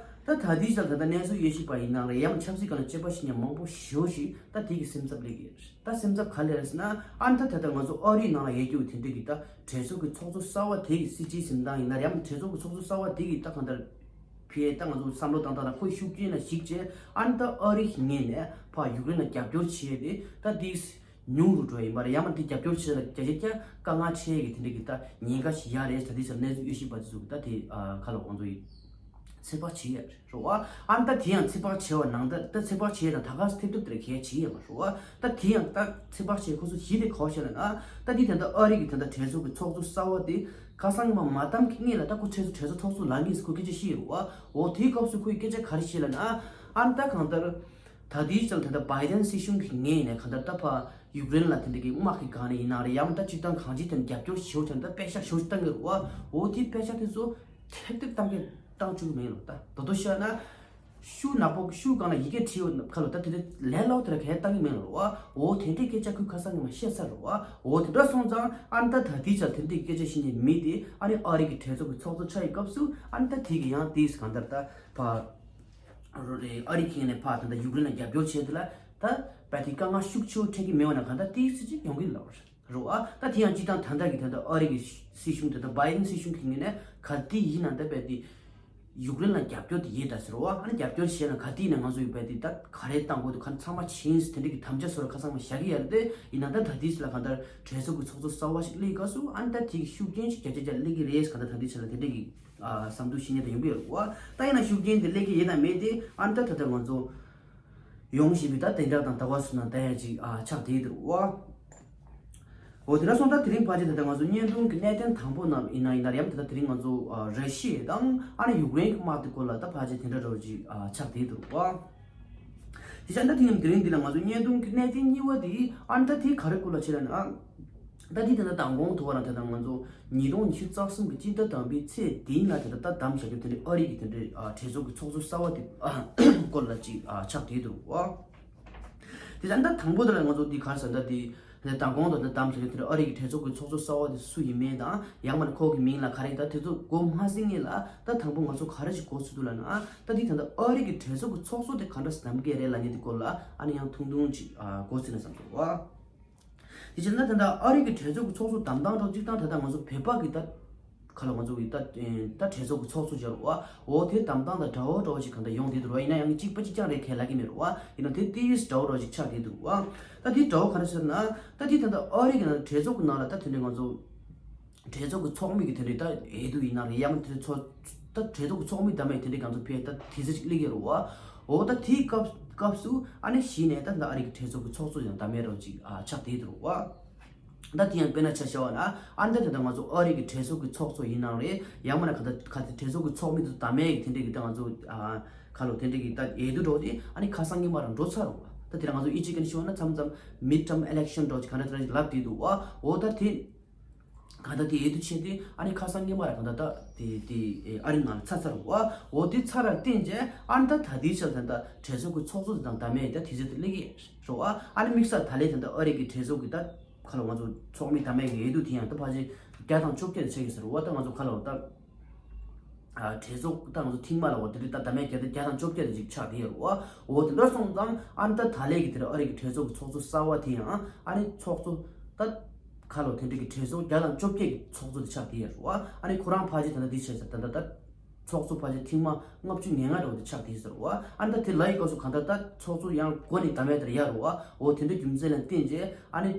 ད་ད་དེའི་ཆར་ད་ལྟ་གནས་ཚུལ་དབྱེ་ཞིབ་པ་ཡིན་ནའང་རེད་ཡང་ཆབ་སྲིད་སྒང་ལ་དཔྱད་པ་བྱེད་མཁན་མང་པོ་ཞེ་པོ་ཞིག་ད་དེ་གི་སེམས་འཚབ་སླེབས་ཀྱི་ཡོད་རེད། ད་སེམས་འཚབ་ག་ལ་རེད་ཟེར་ན་ཨ་ནི་ད་ད་ལྟ་ང་ཚོ་ཨ་རིའི་ནང་ལ་ཡོད་རྒྱུ་དེ་འདྲ་གི་ད་གྲོས་ཚོགས་ཀྱི་ཚོགས་གཙོ་གསར་པ་དེ་གི་སྲིད་སྤྱིའི་འཛིན་སྟངས་ཡིན་ན་རེད་ཡང་གྲོས་ཚོགས་ཀྱི་ཚོགས་གཙོ་གསར་པ་དེ་གི་ད་གང་ལྟར་ཕེ་ད་ང་ཚོ་བསམ་བློ་བཏང་སྟངས་དང་ཁོའི་ཤུགས་རྐྱེན་ལ་གཞིགས་བྱས་ཨ་ནི་ད་ཨ་རི་གི་ངོས་ནས་ཕར་ཡུཀ་རེན་ལ་རྒྱབ་སྐྱོར་བྱས་ཏེ་ད་དེ་ཉུང་རུ་འགྲོ་ཡིན་པ་རེད་ཡང་མ་དེ་རྒྱབ་སྐྱོར་བྱས་ལ་རྒྱ་ཆེ་ཀྱང་དཀའ་ངལ་འཕྲད་ཀྱི་དེ་འདྲ་གི་ད་ཉེན་ཁ་ཞིག་ཡ་རེད་ཟེར་དེ་ཚོ་གནས་ཚུལ་དབྱེ་ཞིབ་པ་དེ་ཚོ་གི་ད་དེ་ཁ་ལ་ང་ཚོ་ཡི་ཚོད་དཔག་བྱེད་ཡ་རེད། རེད་བ། ཨ་ནི་ད་དེ་ཡང་ཚོད་དཔག་བྱས་པ་ནང་ད་ད་ཚོད་དཔག་བྱས་དང་ད་ག་སེ་ཐེབས་ཐུབ་དེར་གལ་ཆེ་ཡོད་མ་རེད་བ། ད་དེ་ཡང་ད་ཚོད་དཔག་བྱས་ཁོ་ཚོ་གཞི་དེ་ག་བ་བྱས་ལ་ན་ད་དེ་ད་ལྟ་ཨ་རི་གི་ད་ལྟ་གྲོས་ཚོགས་ཀྱི་ཚོགས་གཙོ་གསར་པ་དེ་ཁ་སང་མ་མ་གཏམ་གྱི་སྔོན་ལ་ད་ཁོ་གྲོས་ཚོགས་གྲོས་ཚོགས་ཚོགས་གཙོ་ལངས་གི་ཟེར་ཁོས་སྐད་ཆ་བཤད་ཡོད་རེད་བ། འོ་དེའི་སྐབས་སུ་ཁོས་སྐད་ཆ་ག་རེ་བཤད་ལ་ན་ཨ་ནི་ད་གང་ལྟར་ད་དེའི་ཆར་ད་ལྟ་བའི་ཌེན་སྲིད་གཞུང་གི་ངོས་ནས་གང་ལྟར་ད་ཕ་ཡུཀ་རེན་ལ་དེ་འདྲ་གི་དམག་གི་སྒང་ནས་ཡིན་ན་རེད་ཡང་ད་སྤྱིར་བཏང་གང་ཅིའི་ཐད་ནས་རྒྱབ་སྐྱོར་ཞེ་པོ་ཐད་ནས་ད་པེ་ཤག་ཞེ་པོ་བཏང་གི་རེད་བ། འོ་དེའི་པེ་ཤག་དེ་ཚོ་ཐེབས་ཐེབས་བཏང་གི་བཏང་བཅུག་གི་མེད་ལོ། ད་དོ་དོ་ཤོད་ན་ཤུགས་ནག་པོ་ཤུགས་གང་ལ་ཡི་གེ་བྲིས་ཡོད་ཁ་ལོ། ད་དེ་འདྲ་ལས་སླ་པོ་དེ་ལ་གས་བཏང་གི་མེད་ལོ། འོ་དེ་འདྲའི་སྐད་ཆ་ཁོས་ཁ་སང་ཉི་མ་བཤད་ཚར་རོ། འོ་དེ་འདྲ་སོང་ཙང་ཨ་ནི་ད་ད་ལྟའི་ཆར་དེ་འདྲའི་སྐད་ཆ་བཤད་མཁན་མི་དེ་ཨ་ནི་ཨ་རི་གི་གྲོས་ཚོགས་ཀྱི་ཚོགས་གཙོ་ཆགས་ཡི་སྐབས་སུ་ཨ་ནི་ད་དེ་གི་ཡང་དེས་གང་ལྟར་ད་ཕ་རོ་རེ་ཨ་རི་ཁེ་ནས་ཕ་ད་ད་ཡུཀ་རེན་ལ་རྒྱབ་སྐྱོར་བྱས་དེ་ལ་ད་བལ་དེ་དཀའ་ངལ་ཤུགས་ཆེ་བོ་འཕྲད་ཀྱི་མེད་པ་ན་གང་ལྟར་དེའི་སྲིད་ཇུས་ཡོང་གི་ལབ་པ་རེད། རོ་ཨ། ད་དེ་ཡང་སྤྱི་བཏང་ད་ལྟ་གི་ད་ལྟ་ཨ་རི་གི་སྲིད་གཞུང་ད་ལྟ་བྷའི་ཌེན་སྲིད་གཞུང་གི་ངོས་ནས་ག་དེ་ཡིན་ན་ད་བལ་དེ་ཡུཀ་རེན་ལ་རྒྱབ་སྐྱོར་དེ་ཡིན་ད་ཟེར་རོ་ཨ། ཨ་ནི་རྒྱབ་སྐྱོར་བྱས་ན་ག་དེ་ཡིན་ན་ང་ཚོ་ཡི་བལ་དེ་ད་ག་རེ་བཏང་དགོས་འདུག་ག་ཚང་མ་ཕྱིན་དེ་འདྲ་གི་དམ་བཅའ་སོ་ར་ཁ་ཚང་མ་བཞག་གི་ཡ་རེད་དེ་ཡིན་ན་ད་ད་དེ་ལ་གང་ལྟར་གྲོས་ཚོགས་ཀྱི་ཚོགས་གཙོ་གསར་བ་ཞིག་སླེབས་སྐབས་སུ་ཨ་ནི་ད་དེ་གི་ཤུགས་རྐྱེན་ཞིག་བརྒྱ་ཆ་བརྒྱ་སླེབས་ཀྱི་རེད། གང་ལྟར་ད་དེ་ཆ་ལ་དེ་འདྲ་གི་བསམ་ཚུལ་ཤེས་ཉེན་དུ་ཡོང་གི་ཡོད་རེད་བ། ད་ཡིན་ན་ཤུགས་རྐྱེན་དེ་སླེབས་ཀྱི་ཡིན་ན་མེད་དེ་ཨ་ནི་ད་ད་ལྟ་ང་ཚོ་ཡོང་བཞིན་པའི་ད་དེ་འདྲ་དང་ཟླ་བ་གསུམ་ནང་ལྟ་ཡ་ཅིག་ཨ་ཆགས་བསྡད་འདུག་བ། འོ་དེ་འདྲ་སོང་ད་དེ་རིང་ཕལ་ཆེར་ད་ལྟ་ང་ཚོ་བརྙན་ཐུང་གི་གནད་དོན་དང་པོ་ནང་ཡིན་ན་ཡིན་ན་ཡང་ད་ལྟ་དེ་རིང་ང་ཚོ་ཨ་ར་ཤི་ཡ་དང་ཨ་ནི་ཡུཀ་རེན་གྱི་དམག་དེ་སྐོར་ལ་ད་ཕལ་ཆེར་དེ་འདྲ་འདྲ་བོ་ཅིག་ཨ་ཆགས་བསྡད་འདུག་བ། དེ་བྱས་ད་དེ་ཡང་དེ་རིང་འདི་ལ་ང་ཚོ་བརྙན་ཐུང་གི་གནད་དོན་གཉིས་པ་དེ་ཨ་ནི་ད་དེ་ག་རེ་སྐོར་ལ་བྱེད་ལ་ན། ད་དེ་ད་ལྟ་མདང་དགོང་ཐོག་ལ་ད་ལྟ་ང་ཚོ་ཉིས་སྟོང་ཉི་ཤུ་རྩ་གསུམ་གྱི་སྤྱི་ཟླ་དང་པོའི་ཚེས་བདུན་ལ་ད་ལྟ་ད་བདམས་བཞག་རྒྱུ་དེ་འདྲའི་ཨ་རི་གི་དེ་འདྲའི་ཨ་གྲོས་ཚོགས་ཀྱི་ཚོགས་གཙོ་གསར་བ་དེ་སྐོར་ལ་ཅིག་ཨ་ཆགས་བསྡད་འདུག་བ། དེ་ད་ལྟ་དང་པོ་དེ་ལ་ང་ཚོ་འདི་ག་རེ་ཟེར་ད་དེ་ད་ལྟ་མདང་དགོང་ད་ལྟ་བདམས་བཞག་རྒྱུ་དེ་འདྲའི་ཨ་རི་གི་གྲོས་ཚོགས་ཀྱི་ཚོགས་གཙོ་གསར་བ་དེ་སུ་ཡིན་མིན་དང་ཡང་མིན་ན་ཁོ་གི་མིང་ལ་ག་རེ་ད་དེ་ཚོ་མགོ་མ་ཟིན་སྔོན་ལ་ད་དང་པོ་ང་ཚོ་ག་རེ་ཞིག་མགོ་ཚོས་འདུག་ལབ་ན་ད་དེ་ད་ལྟ་ཨ་རི་གི་གྲོས་ཚོགས་ཀྱི་ཚོགས་གཙོ་དེ་ག་འདྲ་ཟམ་གྱི་རེད་ལབ་མཁན་དེ་སྐོར་ལ་ཨ་ནི་ཡང་ཐུང་ཐུང་ཅིག་ཨ་མགོ་ཚོས་ན་བསམ་འདུག་བ། དེ་བྱས་ན་ད་ལྟ་ཨ་རི་གི་གྲོས་ཚོགས་ཀྱི་ཚོགས་གཙོ་བདམས་སྟངས་འདྲ་གཅིག་དང་ད་ལྟ་ང་ཚོ་བོད་པ་གི་ད་ག་ལ་ང་ཚོ་གི་ད་ད་གྲོས་ཚོགས་ཀྱི་ཚོགས་གཙོ་བྱ་རུ་བ་འོ་དེ་བདམས་སྟངས་དང་འདྲ་བོ་འདྲ་བོ་ཞིག་གང་ལྟར་ཡོང་བསྡད་འདུག་ར། ཡིན་ན་ཡང་གཅིག་པ་གཅིག་རྐྱང་རེད་ཁས་ལབ་ཀྱི་མེད་རུ་བ། ཡིན་ན་དེ་དེ་ཡིས་འདྲ་བོ་འདྲ་བོ་ཞིག་ཆགས་བསྡད་འདུག་བ། ད་དེ་འདྲ་བོ་ག་རེ་ཟེར་ན་ད་དེ་ད་ལྟ་ཨ་རི་གི་ནང་གྲོས་ཚོགས་ཀྱི་ནང་ལ་ད་དེ་འདྲའི་ང་ཚོ་གྲོས་ཚོགས་ཀྱི་ཚོགས་མི་གི་དེ་འདྲའི་ད་འོས་བསྡུ་ཡིན་ན་རེད་ཡང་དེ་ཚོ་ད་གྲོས་ཚོགས་ཀྱི་ཚོགས་མི་བདམས་མཁན་དེ་འདྲའི་ང་ཚོ་ཕེ་ད་དེ་ཚོ་ཅིག་སླེབས་ཀྱི་རུ་བ། འོ་ད་དེའི་སྐབས་སྐབས་སུ་ཨ་ནི་གཞི་ནས་ད་ད་ཨ་རི་གི་གྲོས་ཚོགས་ཀྱི་ཚོགས་གཙོ་ཡང་བདམས་མེད་རོགས་ཅིག་ཨ་ཆགས་བསྡད་འདུག་བ། ད་དེ་ཡང་དཔེར་ན་ཆ་བཞག་པ་ན་ཨ་ནི་ད་ད་ང་ཚོ་ཨ་རི་གི་གྲོས་ཚོགས་ཀྱི་ཚོགས་གཙོ་ཡིན་ནའང་རེད་ཡང་མིན་ན་ག་ད་ག་ད་གྲོས་ཚོགས་ཀྱི་ཚོགས་མི་དེ་བདམས་མེད་ཀྱི་དེ་འདྲའི་གི་ད་ང་ཚོ་ཨ་ག་ལོ་དེ་འདྲའི་གི་ད་འོས་བསྡུ་འགྲོ་དེ་ཨ་ནི་ཁ་སང་ཉི་མ་རང་འགྲོ་ཚར་རོགས་བ། ད་དེ་ལ་ང་ཚོ་ཨི་ཇི་གི་ནས་ཤོད་ན་མཚམས་མཚམས་མིཌ་ཊརམ་ཨི་ལེག་ཤན་འགྲོ་ཅིག་ག་འདྲ་དེ་འདྲ་ཅིག་ལབ་བསྡད་འདུག་བ། འོ་ད་དེ། གང་ལྟར་དེ་འོས་བསྡུ་བྱས་ཏེ་ཨ་ནི་ཁ་སང་སྔོན་མ་ར་གང་ལྟར་ད་དེ་དེ་ཨ་རི་ནང་ལ་ཚར་ཚར་བ། འོ་དེ་ཚར་ར་བརྟེན་བྱས་ཨ་ནི་ད་ད་ལྟའི་ཆར་ད་ལྟ་གྲོས་ཚོགས་ཀྱི་ཚོགས་གཙོ་དེ་དང་བདམས་མེད་ད་དེ་ཚོ་དེ་སླེབས་ཀྱི་རེད་བ། ཨ་ནི་དམིགས་བསལ་ད་ལན་ད་ལྟ་ཨ་རི་གི་གྲོས་ཚོགས་ཀྱི་ད་ཁ་ལོ་ང་ཚོ་ཚོགས་མི་བདམས་མེད་ཀྱི་འོས་བསྡུ་དེ་ཡང་ད་ཕལ་ཆེར་བརྒྱ་དང་བཅོ་བརྒྱད་དེ་ཆགས་ཀྱི་ཟེར་བ། ད་ང་ཚོ་ཁ་ལོ་ད་ཨ་གྲོས་ཚོགས་ད་ང་ཚོ་ཐེངས་མ་ལ་འོ་དེ་འདྲ་ད་བདམས་མེད་བརྒྱ་དང་བཅོ་བརྒྱད་དེ་ཅིག་ཆགས་བསྡད་ཡོད་རེད་བ། འོ་དེ་འདྲ་སོང་ཙང་ཨ་ནི་ད་ད་ལན་གྱི་དེ་འདྲ་ཨ་རི་གི་གྲོས་ཚོགས་ཀྱི་ཚོགས་གཙོ་གསར་བ་དེ་ཡང་ཨ་ནི་ཚོགས་གཙོ་ད། ཁ་ལོ་དེ་འདྲ་གི་གྲོས་ཚོགས་བརྒྱ་དང་བཅོ་བརྒྱད་ཀྱི་ཚོགས་གཙོ་དེ་ཆགས་བསྡད་ཡོད་རེད་བ། ཨ་ནི་ཁོ་རང་ཕལ་ཆེར་ད་ལྟ་འདི་བྱས་ཟེར་ད་ལྟ་ད་ཚོགས་གཙོ་ཕལ་ཆེར་ཐེངས་མ་ལྔ་བཅུ་ང་ལྔ་འདྲ་བོ་དེ་ཆགས་བསྡད་ཟེར་བ། ཨ་ནི་ད་དེ་ལ་ཡི་སྐབས་སུ་གང་ལྟར་ད་ཚོགས་གཙོ་ཡང་འགོ་ནས་བདམས་ཡ་དེར་ཡར་རེད་བ། འོ་དེ་འདྲ་རྒྱུ་མཚན་ལ་བརྟེན་རྗེས་ཨ་ནི་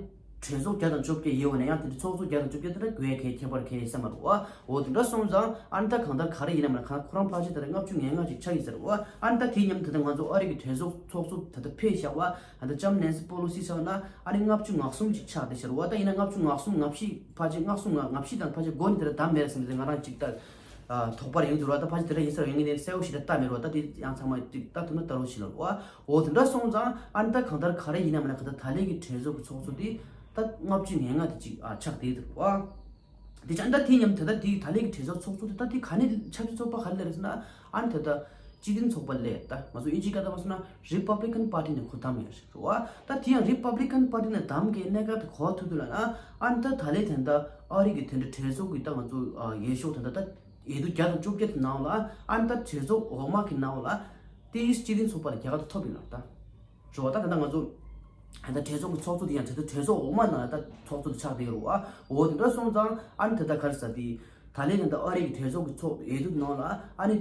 གྲོས་ཚོགས་བརྒྱ་དང་བཅོ་བརྒྱད་ཡོད་བ་ནས་ཡང་དེ་འདྲ་ཚོགས་གཙོ་བརྒྱ་དང་བཅོ་བརྒྱད་དེ་འདྲ་དགོས་ཡ་གའི་ཁྱད་པར་གའི་སེམས་མ་རེད་བ། འོ་དེ་འདྲ་སོང་ཙང་ཨ་ནི་ད་གང་ལྟར་ག་རེ་ཡིན་ན་མ་ན་གང་ཁོ་རང་ཕལ་ཆེར་ད་ལྟ་ལྔ་བཅུ་ང་ལྔ་ཅིག་ཆགས་ཡིན་ཟེར་བ། ཨ་ནི་ད་དེའི་མཉམ་དུ་ད་ལྟ་ང་ཚོ་ཨ་རི་གི་གྲོས་ཚོགས་ཚོགས་གཙོ་ད་ལྟ་ཕེབས་བཞག་པ། ད་ལྟ་ལྕམ་ནེན་སི་པོ་ལོ་སི་ཆགས་ན་ཨ་ནི་ལྔ་བཅུ་ང་གསུམ་ཅིག་ཆགས་བསྡད་ཤག་རེད་བ། ད་ཡིན་ན་ལྔ་བཅུ་ང་གསུམ་ང་བཞི་ཕལ་ཆེར་ལྔ་གསུམ་ང་ང་བཞི་དང་ཕལ་ཆེར་འགོ་ནས་དེ་འདྲ་བདམས་མེད་རེད་བསམ་ནས་ང་རང་ཅིག་ད་དོགས་པ་རེ་ཡོང་གི་རེད་བ། ད་ཕལ་ཆེར་དེ་འདྲ་ཡིན་ས་རེད་བ། ཡང་ངས་ནས་གསལ་པོ་ཞིག་ད་ལྟ་མེད་རེད་བ། ད་དེ་ཡང་ཚང་མ་ཅིག་ད་ཐུབ་ན་ལྟ་རོགས་བྱེད་ལབ་རེད་བ། འོ་དེ་འདྲ་སོང་ཙང་ཨ་ནི་ད་གང་ལྟར་ག་རེ་ཡིན་ན་མིན་ན་གང་ལྟར་ད་ལན་གྱི་གྲོས་ཚོགས་ཀྱི་ཚོགས་གཙོ་དེ་ད་ལྔ་བཅུ་ང་ལྔ་དེ་ཅིག་ཨ་ཆགས་བསྡད་འདུག་རེད་བ། དེ་ཅང་ད་དེ་མཉམ་དེ་ད་དེ་ད་ལན་གྱི་གྲོས་ཚོགས་ཚོགས་གཙོ་དེ་ད་དེ་ག་ནས་ཆབ་སྲིད་ཚོགས་པ་ག་ལ་རེད་ཟེར་ན་ཨ་ནི་ད་ད་སྤྱི་མཐུན་ཚོགས་པ་ལས་ད་ང་ཚོ་ཨིན་ཇི་སྐད་ད་མ་སོང་ན་Republican Party་ནས་ཁོ་བདམས་ཡོད་རེད་བ། ད་དེ་ཡང་Republican Party་ནས་བདམས་མཁན་གནད་འགག་དེ་ག་པར་ཐུག་འདུག་ལབ་ན་ཨ་ནི་ད་ད་ལན་དེ་ད་ཨ་རི་གི་དེ་འདྲ་གྲོས་ཚོགས་ཀྱི་ད་ང་ཚོ་ཨ་འོས་ཤོག་དེ་ད་ད་འོས་བསྡུ་བརྒྱ་དང་བཅོ་བརྒྱད་དེ་ནང་ལ་ཨ་ནི་ད་གྲོས་ཚོགས་འོག་མ་གི་ནང་ལ་དེ་སྤྱི་མཐུན་ཚོགས་པ་ལ་རྒྱལ་ཁ་དེ་ཐོབ་ཡོད་ལབ་ད། རེད་བ། ད་ད་ལྟ་ང་ཚོ་ད་ལྟ་གྲོས་ཚོགས་ཀྱི་ཚོགས་གཙོ་དེ་ཡང་གྲོས་ཚོགས་གྲོས་ཚོགས་འོག་མ་ནང་ལ་ད་ཚོགས་གཙོ་དེ་ཆགས་བསྡད་ཡོད་རེད་བ། འོ་དེ་འདྲ་སོང་ཙང་ཨ་ནི་ད་ལྟ་ག་རེ་ཟེར་དེ་ད་ལན་ད་ལྟ་ཨ་རི་གི་གྲོས་ཚོགས་ཀྱི་ཚོགས་འོས་བསྡུ་ནང་ལ་ཨ་ནི་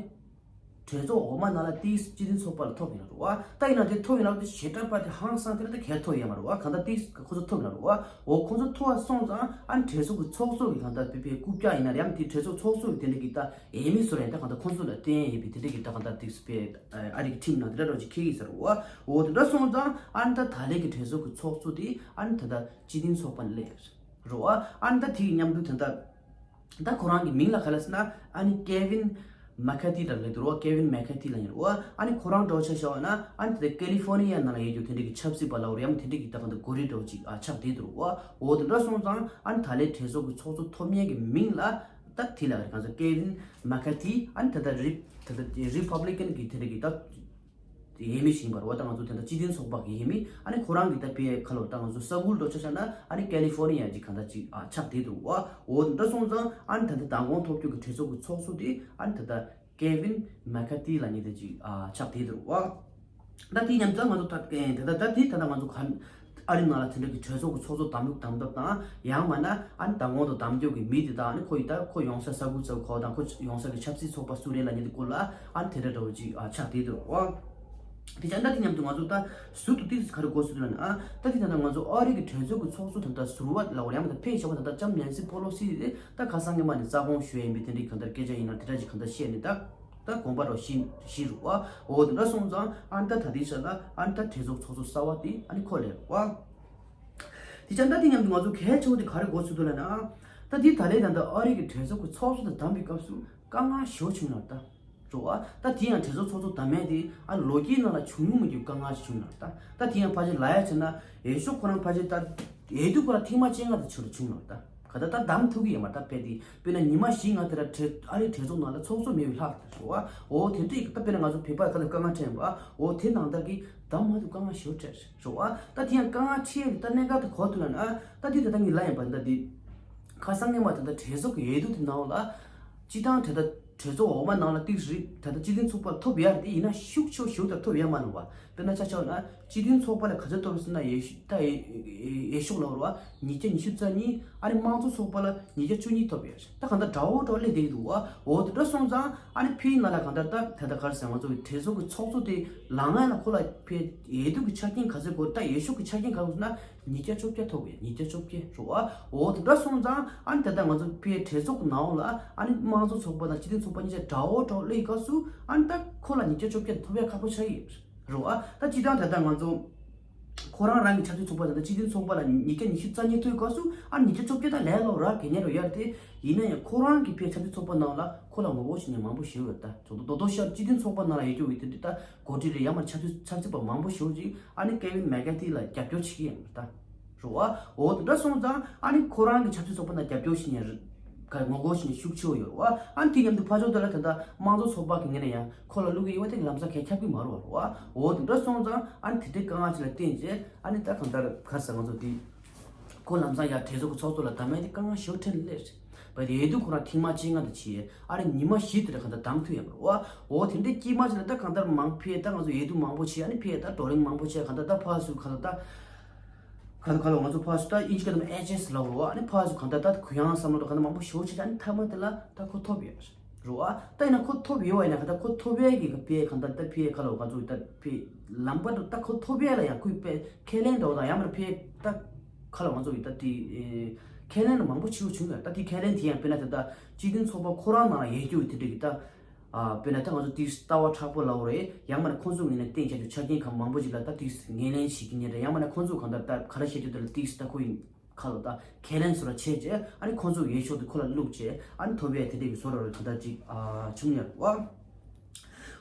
གྲོས་ཚོགས་འོག་མ་ནང་ལ་དེའི་སྤྱི་མཐུན་ཚོགས་པ་ལ་ཐོབ་ཡོད་རེད་བ། ད་ཡིན་ན་དེ་ཐོབ་ཡོད་ན་དེ་ཞེ་དྲག་པ་དེ་ཧང་སང་དེ་ལ་ད་གལ་ཐོབ་ཡོད་མ་རེད་བ། གང་ལྟར་དེ་ཁོ་ཚོ་ཐོབ་ཡོད་རེད་བ། འོ་ཁོ་ཚོ་ཐོབ་པ་སོང་ཙང་ཨ་ནི་གྲོས་ཚོགས་ཀྱི་ཚོགས་གཙོ་གི་གང་ལྟར་པེ་པེ་རྐུབ་བཀྱག་ཡིན་ན་རེད་ཡང་དེ་གྲོས་ཚོགས་ཚོགས་གཙོ་གི་དེ་འདྲ་གི་ད་འོས་མི་སུ་རེད་ད་གང་ལྟར་ཁོ་ཚོ་ལ་བརྟེན་ཡོད་པའི་དེ་འདྲ་གི་ད་གང་ལྟར་དེ་སུ་པེ་ཨ་རི་གི་ཁྲིམས་ནང་དེ་འདྲ་འདྲ་ཅིག་འཁེལ་གྱི་ཟེར་བ། འོ་དེ་འདྲ་སོང་ཙང་ཨ་ནི་ད་ད་ལན་གྱི་གྲོས་ཚོགས་ཀྱི་ཚོགས་གཙོ་དེ་ཨ་ནི་ད་ལྟ་སྤྱི་མཐུན་ཚོགས་པ་ནས་སླེབས་རེད་བ། ཨ་ནི་ད་དེ་གི་མཉམ་དུ་ད་ལྟ་ད་ཁོ་རང་གི་མིང་ལ་ག་རེ་ཟེར་ན་ཨ་ནི་ཀེ་ཝིན་མེ་ཁ་ཐི་ལབ་ལེ་འདུག་རོ། ཀེ་ཝིན་མེ་ཁ་ཐི་ལབ་ཡིན་རོ། ཨ་ནི་ཁོ་རང་འདྲ་བོ་ཆ་བཞག་པ་ན་ཨ་ནི་ད་ལྟ་ཀེ་ལི་ཧྥོ་ནི་ཡ་ནང་ལ་ཡོད་རྒྱུ་དེ་འདྲ་གི་ཆབ་སྲིད་པ་ལ་འོ་རེད་ཡང་དེ་འདྲ་གི་ད་གང་ད་གོ་རིམ་འདྲ་བོ་ཅིག་ཨ་ཆགས་བསྡད་འདུག་རོ། འོ་དེ་འདྲ་སོང་ཙང་ཨ་ནི་ད་ལན་གྲོས་ཚོགས་ཀྱི་ཚོགས་གཙོ་ཐོབ་མཁན་གྱི་མིང་ལ། ད་དེ་ལ་ང་ཚོ་ཀེ་ཝིན་མེ་ཀར་ཐི་ཨ་ནི་ད་ལྟ་རི་ད་ལྟ་རི་པབ་ལི་ཀན་གི་དེ་འདྲ་གི་ད་འོས་མི་ཞིག་ཡིན་པ་རེད་བ། ད་ང་ཚོ་དེ་འདྲ་སྤྱི་མཐུན་ཚོགས་པ་གི་འོས་མི་ཨ་ནི་ཁོ་རང་གི་ད་ཕའི་ཁ་ལོ་ད་ང་ཚོ་ས་ཁུལ་འགྲོ་ཆ་བཞག་ན་ཨ་ནི་ཀ་ལི་ཧྥོར་ནི་ཡ་ཅིག་གང་ལྟར་ཅིག་ཨ་ཆགས་བསྡད་འདུག་བ། འོ་དེ་འདྲ་སོང་ཙང་ཨ་ནི་ད་ལྟ་མདང་དགོང་ཐོབ་རྒྱུ་གི་གྲོས་ཚོགས་ཀྱི་ཚོགས་གཙོ་དེ་ཨ་ནི་ད་ལྟ་ཀེ་ཝིན་མེ་ཀར་ཐི་ལབ་མཁན་དེ་ཅིག་ཨ་ཆགས་བསྡད་འདུག་བ། ད་དེ་མཉམ་དུ་ང་ཚོ་ད་ད་ད་ད་དེ་ད་ད་ང་ཚོ་ག་ཨ་རི་ནང་ལ་དེ་འདྲ་གི་གྲོས་ཚོགས་ཀྱི་ཚོགས་གཙོ་གདམ་ལུགས་གདམ་ཐབས་དང་ཡང་མིན་ན་ཨ་ནི་མདང་དགོང་དུ་གདམ་རྒྱུ་གི་མི་དེ་དང་ཨ་ནི་ཁོ་ཡི་ད་ཁོ་ཡོང་ས་ས་ཁུལ་ཚོ་ཁོ་དང་ཁོ་ཡོང་ས་གི་ཆབ་སྲིད་ཚོགས་པ་སུ་རེད་ལབ་མཁན་དེ་སྐོར་ལ་ཨ་ནི་དེ་འདྲ་འདྲ་བོ་ཅིག་ཨ་ཆགས་བསྡད་འདུག་བ། དེ་ཅང་ད་དེ་མཉམ་དུ་ང་ཚོ་ད་ཟུར་དུ་ཏིག་ཙམ་ག་རེ་གོ་སྲོལ་འདུག་ལབ་ན་ཨ་ད་དེ་ད་ད་ང་ཚོ་ཨ་རི་གི་གྲོས་ཚོགས་ཀྱི་ཚོགས་གཙོ་ད་ད་ཟུར་པ་ལབ་དགོས་རེད། ཡང་མིན་ད་ཕེབས་བཞག་པ་ད་ད་ལྕམ་ནན་སི་པོ་ལོ་སི་རེད། ད་ཁ་སང་ཉི་མ་ནས་རྩ་དགོངས་ཞུ་ཡ་ཡིན་པའི་དེ་འདྲའི་གང་ལྟར་སྐད་ཆ་ཡིན་ན་དེ་འདྲ་ཅིག་གང་ལྟར་བཤད་ནས་ད་ད་དགོངས་པ་རོ་བཞི་བཞི་རུ་བ། འོ་དེ་འདྲ་སོང་ཙང་ཨ་ནི་ད་ད་ལྟའི་ཆ་ལ་ཨ་ནི་ད་གྲོས་ཚོགས་ཚོགས་གཙོ་གསར་པ་དེ་ཨ་ནི་ཁོ་ལས་རུ་བ། དེ་ཅང་ད་དེ་མཉམ་དུ་ང་ཚོ་གལ་ཆེ་བོ་དེ་ག་རེ་གོ་ཚུལ་འདུག་ལབ་ན་ད་དེ་ད་ལྟའི་ད་ལྟ་ཨ་རི་གི་གྲོས་ཚོགས་ཀྱི་ཚོགས་གཙོ་དང་བདམས་པའི་སྐབས་སུ་དཀའ་ངལ་ཞེ་པོ་བྱུང་ཡོད་ད། རེད་བ། ད་དེ་ཡང་གྲོས་ཚོགས་ཚོགས་གཙོ་བདམས་མཁན་དེ་ཨ་ལོ་རྒྱུས་ནང་ལ་བྱུང་མྱོང་མེད་རྒྱུ་དཀའ་ངལ་ཞིག་བྱུང་ཡོད་ད། ད་དེ་ཡང་ཕལ་ཆེར་ལབ་ཡ་བྱས་ན་འོས་ཤོག་ཁོ་རང་ཕལ་ཆེར་ད་འོས་བསྡུ་ཁོ་རང་ཐེངས་མ་བཅོ་ལྔ་དེ་ཕྱིར་བྱུང་ཡོད་ད། ག་ད་ད་བདམས་ཐུབ་ཀྱི་ཡོད་མ་རེད་ད། དཔེ་དེ་དཔེར་ན་ཉི་མ་བཞི་ལྔ་དེ་ར་གྲོས་ཨ་རིའི་གྲོས་ཚོགས་ནང་ལ་ཚོགས་གཙོ་མེད་པའི་ལྷག་ད་རེད་བ། འོ་དེ་འདྲ་ཡིན་ད། དཔེར་ན་ང་ཚོ་བོད་པ་ཁ་ཐུག་དཀའ་ངལ་འཕྲད་ཡིན་པ། འོ་དེ་ནང་ལྟར་གྱི་བདམས་མ་ཐུབ་དཀའ་ངལ་ཞེ་པོ་འཕྲད་རེད་བ། ད་དེ་ཡང་དཀའ་ངལ་འཕྲད་ཡོད་ད། གནད་འགག་དེ་གོ་ཐུབ་ན་ན་ད་དེ་ད་ད་ངས་ལབ་ཡིན་པ་ད་དེ་ཁ་སང་ཉི་མ་ད་ད་གྲོས་ཚོགས་ཀྱི་འོས་བསྡུ་དེ་ནང་ལ་སྤྱི་བཏང་ད་ད་གྲོས་ཚོགས་འོག་མ་ནང་ལ་ཏིག་རིགས་ད་ལྟ་སྤྱི་མཐུན་ཚོགས་པ་ཐོབ་ཡ་རེད་དེ། ཡིན་ན་ཤུགས་ཆེ་ཞུ་ད་ཐོབ་ཡ་མ་ལ་བ། དཔེར་ན་ཆ་བཞག་ན་སྤྱི་མཐུན་ཚོགས་པ་ལ་ག་ཚོད་ཐོབ་ཟེར་ན་འོས་ཤོག་ད་འོས་ཤོག་ལ་བར་བ་ཉིས་བརྒྱ་ཉི་ཤུ་རྩ་གཉིས། ཨ་ནི་དམངས་གཙོ་ཚོགས་པ་ལ་ཉིས་བརྒྱ་བཅུ་གཉིས་ཐོབ་ཡོད་རེད། ད་གང་ལྟར་འདྲ་བོ་འདྲ་བོ་སླེབས་བསྡད་ཀྱི་འདུག་བ། འོ་དེ་འདྲ་སོང་ཙང་ཨ་ནི་ཕིའི་ནང་ལ་གང་ལྟར་ད་ད་ལྟ་ག་རེ་ཟེར་ང་ཚོ་གི་གྲོས་ཚོགས་ཀྱི་ཚོགས་གཙོ་དེ་ལངས་ཡ་ལ་ཁོ་ལ་ཕའི་འོས་བསྡུ་གི་ཆ་རྐྱེན་ག་ཚོད་དགོས། ད་འོས་ཤོག་གི་ཆ་རྐྱེན་ག་ཚོད་ཟེར་ན། ཉིས་བརྒྱ་བཅོ་བརྒྱད་ཐོབ་ཡོད། ཉིས་བརྒྱ་བཅོ་བརྒྱད་རེད་བ། འོ་དེ་འདྲ་སོང་ཙང་ཨ་ནི་ད་ལྟ་ང་ཚོ་ཕའི་གྲོས་ཚོགས་ཀྱི་ནང་ལ་ཨ་ནི་དམངས་གཙོ་ཚོགས་པ་དང་སྤྱི་མཐུན་ཚོགས་པ་གཉིས་ཆ་འདྲ་བོ་འདྲ་བོ་སླེབས་སྐབས་སུ་ཨ་ནི་ད་ཁོ་ལ་ཉིས་བརྒྱ་བཅོ་བརྒྱད་ཐོབ་ཡ་ཁག་པོ་ཆགས་ཀྱི་ཡོད་རེད་བ། ད་སྤྱི་བཏང་ད་ལྟ་ང་ཚོ་ཁོ་རང་རང་གི་ཆབ་སྲིད་ཚོགས་པ་དང་ད་སྤྱི་མཐུན་ཚོགས་པ་ལ་ཉིས་བརྒྱ་ཉི་ཤུ་རྩ་གཉིས་ཐོབ་སྐབས་སུ་ཨ་ནི་ཉིས་བརྒྱ་བཅོ་བརྒྱད་ད་ལས་སླ་པོ་ར་གལ་གནད་རུ་ཡོད་རེད་དེ། ཡིན་ན་ཡང་ཁོ་རང་གི་ཕའི་ཆབ་སྲིད་ཚོགས་པ་ནང་ལ་ཁོ་ལ་ངོ་རྒོལ་བྱེད་མཁན་མང་པོ་ཞིག་ཡོད་རེད། ད་རྡོག་རྡོག་ཤར་སྤྱི་མཐུན་ཚོགས་པ་ནང་ལ་ཡོད་རྒྱུ་ཡོད་དེ་འདྲ་ད་འགོ་ཁྲིད་རེད། ཡང་མ་ཆབ་སྲིད་ཆབ་སྲིད་པ་མང་པོ་ཞིག་ཅིག་ཨ་ནི་ཀེ་ཝིན་མེ་ཀར་ཐི་ལ་རྒྱབ་སྐྱོར་བྱེད་ཀྱི་ཡོད་རེད་ད། རེད་བ། འོ་དེ་འདྲ་སོང་ཙང་ཨ་ནི་ཁོ་རང་གི་ཆབ་སྲིད་ཚོགས་པ་ནང་རྒྱབ་སྐྱོར་བྱེད་མཁན་རེད། ག་ངོ་རྒོལ་བྱེད་མཁན་ཤུགས་ཆེ་བོ་ཡོད་རེད་བ། ཨ་ནི་དེ་མཉམ་དུ་ཕར་ཕྱོགས་དེ་ལ་ད་ལྟ་དམངས་གཙོ་ཚོགས་པ་གི་ངོས་ནས་ཡང་ཁོ་ལ་བླུག་གི་ཡོད་པ་དེ་ལམ་སང་གས་ཁྱབ་ཀྱི་མ་རེད་བ། འོ་དེ་འདྲ་སོང་ཙང་ཨ་ནི་དེ་འདྲའི་དཀའ་ངལ་ཅིག་ལ་བརྟེན་བྱས་ཨ་ནི་ད་གང་ལྟར་ག་རེ་ཟེར་ང་ཚོ་དེ་ཁོ་ལམ་སང་ཡར་གྲོས་ཚོགས་ཀྱི་ཚོགས་གཙོ་ལ་བདམས་ཡ་དེ་དཀའ་ངལ་ཞེ་པོ་འཕྲད་ནས་སླེབས་རེད། བ་དེ་འོས་བསྡུ་ཁོ་རང་ཐེངས་མ་བཅོ་ལྔ་དེ་བྱས་ཨ་རི་ཉི་མ་བཞི་དེ་ལ་གང་ལྟར་བདམས་ཐུབ་ཡ་མ་རེད་བ། འོ་དེ་འདྲའི་དཀྱིལ་མ་ཅིག་ལ་ད་གང་ལྟར་མང་ཕེ་ད་ང་ཚོ་འོས་བསྡུ་མང་པོ་བྱས་ཨ་ནི་ཕེ་ད་བགྲོ་གླེང་མང་པོ་བྱས་གང་ལྟར་ད་ཕར་ཚུར་གང་ལྟར་ད་ག་ལ་ག་ལ་ང་ཚོ་ཕར་ཚུར་ད་ཨིན་ཇི་སྐད་ནང་ཨེཆ་ཨེས་ལབ་རེད་བ། ཨ་ནི་ཕར་ཚུར་གང་ལྟར་ད་གུ་ཡངས་བསམ་བློ་དང་གང་ལྟར་མང་པོ་ཞེ་པོ་བྱས་ཨ་ནི་མཐའ་མ་དེ་ལ་ད་ཁོ་ཐོབ་ཡོད་རེད་བ། ད་ཡིན་ན་ཁོ་ཐོབ་ཡོད་བ་ཡིན་ན་གང་ལྟར་ཁོ་ཐོབ་ཡས་ཀྱི་ཕེ་གང་ལྟར་ད་ཕེ་ག་ལ་ང་ཚོ་ད་ཕེ་ལམ་བར་དུ་ད་ཁོ་ཐོབ་ཡས་ལ་ཡང་ཁོས་ཕེ་ཁས་ལེན་འདྲ་བོ་དང་ཡང་མིན་ཕེ་ད་ག་ལ་ང་ཚོ་ཡི་ད་དེ་ཁས་ལེན་ལ་མང་པོ་ཞེ་པོ་བྱུང་ཡོད། ད་དེ་ཁས་ལེན་དེ་ཡང་དཔེར་ན་ད་ལྟ་སྤྱི་མཐུན་ཚོགས་པ་ཁོ་རང་ནང་ལ་ཡོད་རྒྱུ་དེ་འདྲ་གི་ད། ཨ་དཔེར་ན་ད་ང་ཚོ་དེ་ལྟ་བ་མཁྲེགས་པོ་ལབ་དགོས་རེད། ཡང་མིན་ན་ཁོང་ཚོ་ངོས་ནས་བཏིང་བྱ་རྒྱུ་ཆ་རྐྱེན་གང་མང་པོ་ཞིག་ལ་ད་དེ་ངོས་ལེན་བྱེད་ཀྱི་ཉེ་རེད། ཡང་མིན་ན་ཁོང་ཚོ་གང་ལྟར་ད་ག་རེ་བཤད་རྒྱུ་དེ་ལ་དེ་ད་ཁོ་ཡིན་ཁ་ལོ་ད་ཁས་ལེན་བཟོ་འདྲ་བྱས་རྗེས་ཨ་ནི་ཁོང་ཚོ་འོས་ཤོག་དེ་ཁོ་ལ་བླུགས་རྗེས་ཨ་ནི་ཐོབ་པའི་དེ་འདྲ་གི་བཟོ་འདྲ་རེད། གང་ལྟར་ཅིག་ཨ་བྱུང་ཡོད་རེད་བ།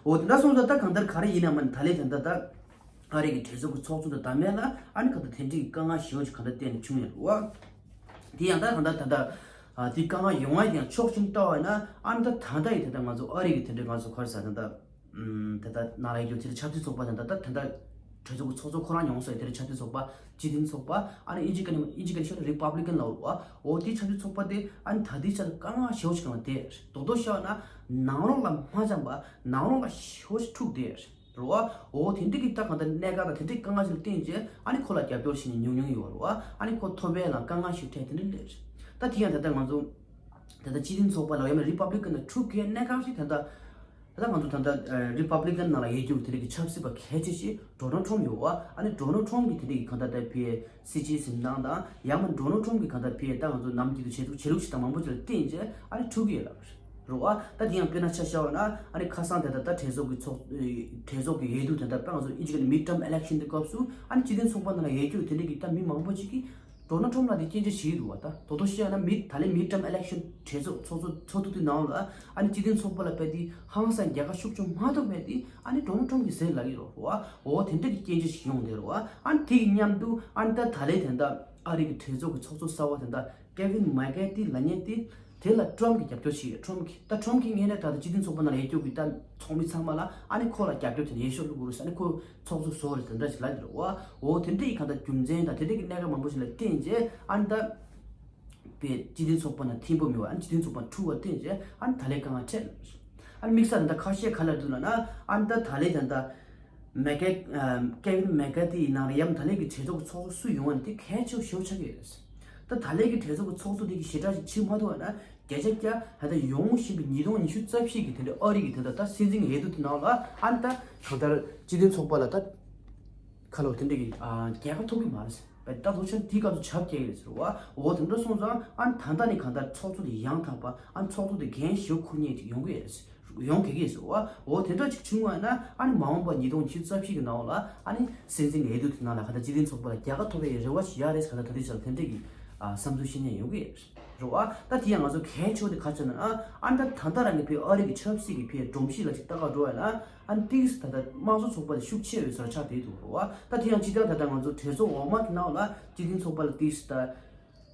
འོ་དེ་འདྲ་སོང་ཙང་ད་གང་ལྟར་ག་རེ་ཡིན་ན་མིན་ད་ལན་དེ་འདྲ་ད། ཨ་རི་གི་གྲོས་ཚོགས་ཀྱི་ཚོགས་གཙོ་དང་བདམས་ཡས་ལ་ཨ་ནི་ཁ་ད་དེ་འདྲའི་དཀའ་ངལ་ཞེ་པོ་ཅིག་ག་ད་གཏན་ནས་བྱུང་ཡོད་རེད་བ། དེ་ཡང་ད་གང་ལྟར་ད་ལྟ་ཨ་དེ་དཀའ་ངལ་ཡོང་བ་དེ་ཡང་ཕྱོགས་གཅིག་ནས་བལྟ་བ་ཡིན་ན་ཨ་ནི་ད་ད་ལྟ་ཡི་ད་ལྟ་ང་ཚོ་ཨ་རི་གི་དེ་འདྲའི་ང་ཚོ་ག་རེ་ཟེར་ད་ལྟ་ཨམ་ད་ལྟ་ནང་ལ་ཡོད་དེ་འདྲའི་ཆབ་སྲིད་ཚོགས་པ་དང་ད་ལྟ་ད་ལྟ་གྲོས་ཚོགས་ཀྱི་ཚོགས་གཙོ་ཁོ་རང་ཡོང་ས་ཡི་དེ་འདྲའི་ཆབ་སྲིད་ཚོགས་པ་སྤྱི་མཐུན་ཚོགས་པ་ཨ་ནི་ཨིན་ཇི་སྐད་ནས་ཨིན་ཇི་སྐད་ནས་ཤོད་ན་རི་པབ་ལི་ཀན་ལབ་རེད་བ། འོ་དེ་ཆབ་སྲིད་ཚོགས་པ་དེ་ཨ་ནི་ད་ལྟའི་ཆར་དཀའ་ངལ་ཞེ་པོ་ཅིག་གང་ལ་བསྡད་རེད། རྡོག་རྡོག་བཤད་པ་ན་ནང་ལོགས་ལ་མ་འཆམ་པ་ནང་ལོགས་ལ་ཞེ་པོ་ཅིག་འཁྲུག་བསྡད་རེད། རེད་བ། འོ་དེ་འདྲ་གི་ད་གང་ལྟར་གནད་འགག་དང་དེ་འདྲའི་དཀའ་ངལ་ཞིག་ལ་བརྟེན་རྗེས་ཨ་ནི་ཁོ་ལ་རྒྱབ་སྐྱོར་བྱེད་མཁན་ཉུང་ཉུང་ཡོད་རེད་བ། ཨ་ནི་ཁོ་ཐོབ་པའི་ལ་དཀའ་ངལ་ཞིག་འཕྲད་དེ་འདྲ་སླེབས་རེད། ད་དེ་ཡང་ད་ལྟ་ང་ཚོ་ད་ལྟ་སྤྱི་མཐུན་ཚོགས་པ་ལ་ཡང་ན་རི་པབ་ལི་ཀན་དང་འཁྲུག་གི་གནད་འགག་ཞིག་ད་ལྟ་ད་ལྟ་ང་ཚོ་ད་ལྟ་རི་པབ་ལི་ཀན་ནང་ལ་ཡོད་རྒྱུ་དེ་འདྲ་གི་ཆབ་སྲིད་པ་གལ་ཆེ་ཞིག་ཌོ་ནལ་ཊམ་ཡོད་བ། ཨ་ནི་ཌོ་ནལ་ཊམ་གི་དེ་འདྲ་གི་གང་ལྟར་ད་ཕའི་སྲིད་ཇུས་འཛིན་སྟངས་དང་ཡང་ན་ཌོ་ནལ་ཊམ་གི་གང་ལྟར་ཕའི་ད་ང་ཚོ་ནམ་རྒྱུན་དུ་བྱེད་ཐུབ་བྱེད་ལུགས་ཞིག་དང་མང་པོ་ཅིག་ལ་བརྟེན་རྗེས་ཨ་ནི་འཁྲུག་གི་ཡོད་ལབ་རེད། རེད་བ། ད་དེ་ཡང་དཔེར་ན་ཆ་བཞག་པ་ན་ཨ་ནི་ཁ་སང་དེ་ལྟར་ད་གྲོས་ཚོགས་ཀྱི་ཚོགས་གྲོས་ཚོགས་ཀྱི་འོས་བསྡུ་དེ་ལྟར་ད་ང་ཚོ་ཨིན་ཇི་སྐད་ནས་མིཌ་ཊརམ་ཨི་ལེག་ཤན་དེ་སྐབས་སུ་ཨ་ནི་སྤྱི་མཐུན་ཚོགས་པ་ནང་ལ་ཡོད་རྒྱུ་དེ་འདྲ་གི་ད་མི་མང་པོ་ཅིག་གིས་ཌོ་ནལ་ཊམ་ལ་དེ་སྐྱོན་བརྗོད་བྱེད་ཀྱི་འདུག་བ། ད་དོ་དོ་བཤད་ན་མི་ད་ལན་མིཌ་ཊརམ་ཨི་ལེག་ཤན་གྲོས་ཚོགས་ཚོགས་གཙོ་ཚོགས་འདུ་དེ་ནང་ལ་ཨ་ནི་སྤྱི་མཐུན་ཚོགས་པ་ལ་དཔེ་དེ་ཧང་སང་རྒྱལ་ཁ་ཤུགས་ཆེན་མ་ཐོབ་པའི་དེ་ཨ་ནི་ཌོ་ནལ་ཊམ་གི་ཟེར་ལབ་ཀྱི་རེད་བ། འོ་དེ་འདྲ་གི་སྐྱོན་བརྗོད་ཞིག་ཡོང་བསྡད་རེད་བ། ཨ་ནི་དེ་གི་མཉམ་དུ་ཨ་ནི་ད་ད་ལན་དེ་འདྲ་ཨ་རི་གི་གྲོས་ཚོགས་ཀྱི་ཚོགས་གཙོ་གསར་པ་དེ་འདྲ་ཀེ་ཝིན་མེ་ཀར་ཐི་ལབ་མཁན་དེ། དེ་ལ་ཊམ་གྱིས་རྒྱབ་སྐྱོར་བྱེད་ཀྱི། ཊམ་གྱིས་ད་ཊམ་གྱིས་ངས་ནས་ད་ལྟ་སྤྱི་མཐུན་ཚོགས་པ་ནང་ལ་ཡོད་རྒྱུ་གི་ད་ཚོགས་མི་ཚང་མ་ལ་ཨ་ནི་ཁོ་ལ་རྒྱབ་སྐྱོར་བྱས་ནས་འོས་ཤོག་བླུག་དགོས་རེད་ཟེར། ཨ་ནི་ཁོ་ཚོགས་གཙོ་བཟོ་རེད་དེ་འདྲ་ཞིག་ལབ་ཡོད་རེད་བ། འོ་དེ་འདྲ་ཡི་གང་ལྟར་རྒྱུ་མཚན་དང་དེ་འདྲ་གི་གནད་འགག་མང་པོ་ཞིག་ལ་བརྟེན་བྱས་ཨ་ནི་ད་པའི་སྤྱི་མཐུན་ཚོགས་པ་ནང་འཐེན་པོ་མེད་པ། ཨ་ནི་སྤྱི་མཐུན་ཚོགས་པ་འཁྲུག་པ་བརྟེན་བྱས་ཨ་ནི་ད་ལན་དཀའ་ངལ་འཕྲད། ཨ་ནི་དམིགས་བསལ་ད་ལྟ་ཁ་ཤས་ག་ལ་འདུག་ལབ་ན། ཨ་ནི་ད་ད་ལན་ད་ལྟ་མེ་ཀེ་ཨ་ཀེ་ཝིན་མེ་ཀ་ཐི་ཡི་ནང་ལ་ཡང་ད་ལན་གྱི་གྲོས་ཚོགས་ཀྱི་ཚོགས་གཙོ་སུ་ཡོང་བ་ནི་དེ་གལ་ཆེ་ཤོས་ཆགས་ཀྱི་ཡོད། ད་ད་ལན་གྱི་གྲོས་ཚོགས་ཀྱི་ཚོགས་གཙོ་དེ་གི་ཞེ་དྲག་ཅིག་བྱེད་མ་ཐུབ་པ་ན་བརྒྱ་ཆ་བརྒྱ་ད་ལྟ་ཡོང་བཞིན་པའི་ཉིས་སྟོང་ཉི་ཤུ་རྩ་བཞི་གི་དེ་འདྲའི་ཨ་རི་གི་དེ་འདྲ་ད་སྲིད་འཛིན་འོས་བསྡུ་དེ་ནང་ལ་ཨ་ནི་ད་གང་ལྟར་སྤྱི་མཐུན་ཚོགས་པ་ལ་ད་ཁ་ལོ་དེ་འདྲ་གི་ཨ་རྒྱལ་ཁ་ཐོབ་ཀྱི་མ་རེད། ད་ལོ་ཆེན་དེའི་སྐབས་སུ་ཆབ་རྒྱག་གི་རེད་ཟེར་བ། འོ་དེ་འདྲ་སོང་ཙང་ཨ་ནི་ད་ལྟ་ནས་གང་ལྟར་ཚོགས་གཙོ་དེ་ཡང་དག་པ། ཨ་ནི་ཚོགས་གཙོ་དེ་འགན་ཞེ་པོ་འཁུར་མཁན་ཅིག་ཡོང་གི་རེད། ཡོང་གི་རེད་ཟེར་བ། འོ་དེ་འདྲ་ཅིག་བྱུང་བ་ན་ཨ་ནི་མ་འོངས་པ་ཉིས་སྟོང་ཉི་ཤུ་རྩ་བཞི་གི་ནང་ལ་ཨ་ནི་སྲིད་འཛིན་འོས་བསྡུ་དེ་ནང་ལ་གང་ལྟར་སྤྱི་མཐུན་ཚོགས་པ་ལ་རྒྱལ་ཁ་ཐོབ་པའི་རེ་བ་ཞིག་ཡོད་རེད། གང་ལྟར་ད་ལྟའི་ཆར་དེ་འདྲ་གི་ཨ་བསམ་ཚུལ་བཤད་མཁན་ཡོང་གི་རེད་བ། ད་དེ་ཡང་ང་ཚོ་གལ་ཆེ་བ་དེ་ག་ཚོད་ན། ཨ་ཨ་ནི་ད་ད་ལྟ་རང་གི་བོད་ཨ་རི་གི་ཆབ་སྲིད་ཀྱི་བོད་སྒྲོམ་གཞི་ལ་ཅིག་ལྟ་ག་འགྲོ་བ་ན། ཨ་ནི་ཏིག་ཙམ་ད་ལྟ་དམངས་གཙོ་ཚོགས་པ་དེ་ཤུགས་ཆེ་བའི་བཟོ་འདྲ་ཆགས་བསྡད་འདུག་རེད་བ། ད་དེ་ཡང་སྤྱིར་བཏང་ད་ལྟ་ང་ཚོ་གྲོས་ཚོགས་འོག་མ་གི་ནང་ལ་སྤྱི་མཐུན་ཚོགས་པ་ལ་ཏིག་ཙམ་ད་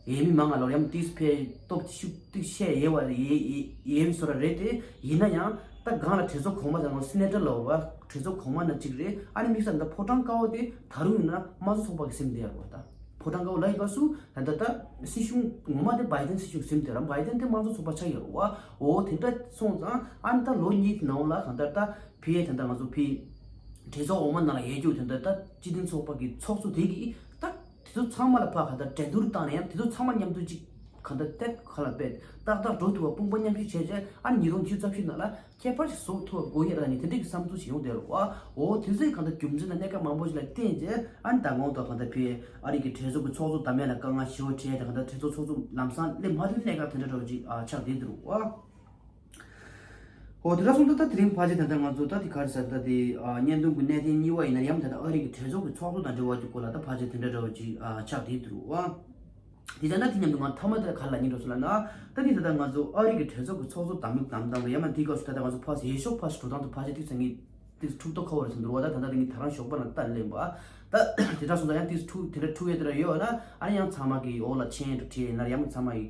འོས་མི་མང་ང་ལོར་ཡང་ཏིག་ཙམ་ཕན་སྟོབས་ཤུགས་ཏིག་ཙམ་ཡོད་པ་རེད། ཡོད་པའི་བཟོ་འདྲ་རེད་དེ། ཡིན་ན་ཡང་ད་སྒང་ལ་གྲོས་ཚོགས་གོང་མ་དང་ང་ཚོ་སི་ནེ་ཊར་ལབ་པ་གྲོས་ཚོགས་གོང་མ་ནང་གཅིག་རེད། ཨ་ནི་དམིགས་བསལ་ད་ཕོ་བྲང་དཀར་པོ་དེ་ད་རུང་ཡིན་ན་དམངས་གཙོ་ཚོགས་པ་གི་ཟིན་བསྡད་ཡོད་རེད་བ། ད་ཕོ་བྲང་དཀར་པོ་ལབ་ཡོད་སྐབས་སུ་ད་ལྟ་ད་སྲིད་གཞུང་ངོ་མ་དེ་བྷའི་ཌེན་སྲིད་གཞུང་ཟིན་བསྡད་རེད། བྷའི་ཌེན་དེ་དམངས་གཙོ་ཚོགས་པ་ཆགས་ཡོད་རེད་བ། འོ་དེ་འདྲ་སོང་ཙང་ཨ་ནི་ད་ལོ་གཉིས་ནང་ལ་གང་ལྟར་ད་ཕ་གིའི་ད་ལྟ་ང་ཚོ་ཕ་གིའི་གྲོས་ཚོགས་འོག་མ་ནང་ལ་ཡོད་རྒྱུ་དེ་འདྲ་ད་སྤྱི་མཐུན་ཚོགས་པ་གི་ཚོགས་གཙོ་དེ་གིས་ད་དེ་ཚོ་ཚང་མ་ལ་ཕར་གང་ལྟར་འགྲན་བསྡུར་བཏང་ནས་ཡང་དེ་ཚོ་ཚང་མ་མཉམ་དུ་ཅིག་གང་ལྟར་ཏེ་ག་ལ་པེ་ཏག་ཏག་འགྲོ་ཐུབ་པ་དཔུང་པ་མཉམ་གཤིབ་བྱས་རྗེས་ཨ་ནི་ཉིས་སྟོང་བཅུ་རྩ་བཞི་ནང་ལ་ཁྱད་པར་ཞིག་བཟོ་ཐུབ་པ་དགོས་ཡ་ར་ནི་དེ་འདྲའི་གི་བསམ་ཚུལ་ཞིག་ཡོང་བསྡད་རེད་བ། འོ་དེ་ཚོའི་གང་ལྟར་རྒྱུ་མཚན་དང་གནད་འགག་མང་པོ་ཞིག་ལ་བརྟེན་རྗེས་ཨ་ནི་ད་དགོང་དག་གང་ལྟར་ཕ་གི་ཨ་རི་གི་གྲོས་ཚོགས་ཀྱི་ཚོགས་གཙོ་འདེམས་ཡ་ལ་དཀའ་ངལ་ཞེ་པོ་འཕྲད་དང་། གང་ལྟར་གྲོས་ཚོགས་ཚོགས་གཙོ་ལམ་སང་སླེབས་མ་ཐུབ་གནད་འགག་དེ་འདྲ་འདྲ་བོ་ཅིག་ཨ་ཆགས་བསྡད་འདུག་རེད་བ། འོ་དེ་འདྲ་སོང་ཙང་ད་དེ་རིང་ཕལ་ཆེར་ད་ལྟ་ང་ཚོ་ད་དེ་ག་རེ་ཟེར་ད་དེ་ཨ་བརྙན་ཐུང་གི་གནད་དོན་གཉིས་པ་ཡིན་ན་ཡང་ད་ལྟ་ཨ་རི་གི་གྲོས་ཚོགས་ཀྱི་ཚོགས་གཙོ་དང་འབྲེལ་བ་གྱི་སྐོར་ལ་ད་ཕལ་ཆེར་དེ་འདྲ་འདྲ་བོ་ཅིག་ཨ་ཆགས་བསྡད་འདུག་རེད་བ། དེ་ཙང་ན་དེ་མཉམ་དུ་ང་མཐའ་མ་དེ་ལ་ག་རེ་ལབ་སྙིང་འདོད་སོང་ལབ་ན། ད་དེ་ད་ལྟ་ང་ཚོ་ཨ་རི་གི་གྲོས་ཚོགས་ཀྱི་ཚོགས་གཙོ་བདམས་ལུགས་བདམས་སྟངས་དང་ཡང་ན་དེའི་སྐབས་སུ་ད་ལྟ་ང་ཚོ་ཕར་འོས་ཤོག་ཕར་འགྲོ་སྟངས་དེ་ཕལ་ཆེར་ཏོག་ཙམ་ངས་ཏོག་ཙམ་འཁྲུག་རྟོག་ཁ་བོ་རེད་ཟེར་འདུག་རེད་བ། ད་ད་ལྟ་ངས་ད་རང་ཞོགས་པ་ནས་ལྟ་ལེན་པ་ད་དེ་འདྲ་སོང་ཙང་ཡང་ཏོག་ཙམ་འཁྲུག་དེ་འདྲ་འཁྲུག་ཡས་དེ་འདྲ་ཡོད་ན་ཨ་ནི་ཡང་ཚང་མ་གི་འོག་ལ་མཆན་འདྲ་བྲིས་ཡིན་ན་ཡང་ཚང་མ་གི་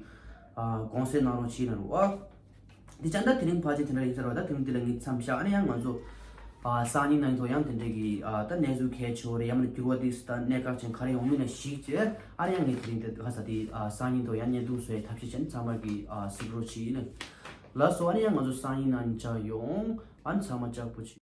ཨ་དགོངས་སེལ་གནང་རོགས་བྱེད་ལབ་རེད་བ། འདི་ཅག་ད་དེ་རིང་ཕལ་ཆེར་དེ་འདྲ་ཡིན་ས་རེད་བ། ད་དེ་རིང་འདི་ལ་ངས་མཚམས་བཞག་ཨ་ནི་ཡང་ང་ཚོ་ཨ་སང་ཉིན་གནངས་ཉིན་ཐོག་ཡང་དེ་འདྲའི་གི་ཨ་ད་གནས་ཚུལ་གལ་ཆེ་བོ་རེད། ཡང་མིན་ན་འགྱུར་བ་ཏོག་ཙམ་ད་གནད་འགག་ཅན་ག་རེ་ཡོང་མིན་ན་གཞིགས་བྱས་ཨ་ནི་ཡང་ངས་དེ་རིང་དེ་ག་ས་དེ་ཨ་སང་ཉིན་ཐོག་ཡང་བརྙན་ཐུང་བཟོ་ཡའི་ཐབས་ཤེས་བྱས་ནས་ཚང་མ་གི་ཨ་གཟིགས་རོགས་བྱེད་ཡིན། ལགས་སོ། ཨ་ནི་ཡང་ང་ཚོ་སང་ཉིན་ནང་མཇལ་ཡོང་། ཨ་ནི་ཚང་མ་ལྕགས་པོ་བྱེད།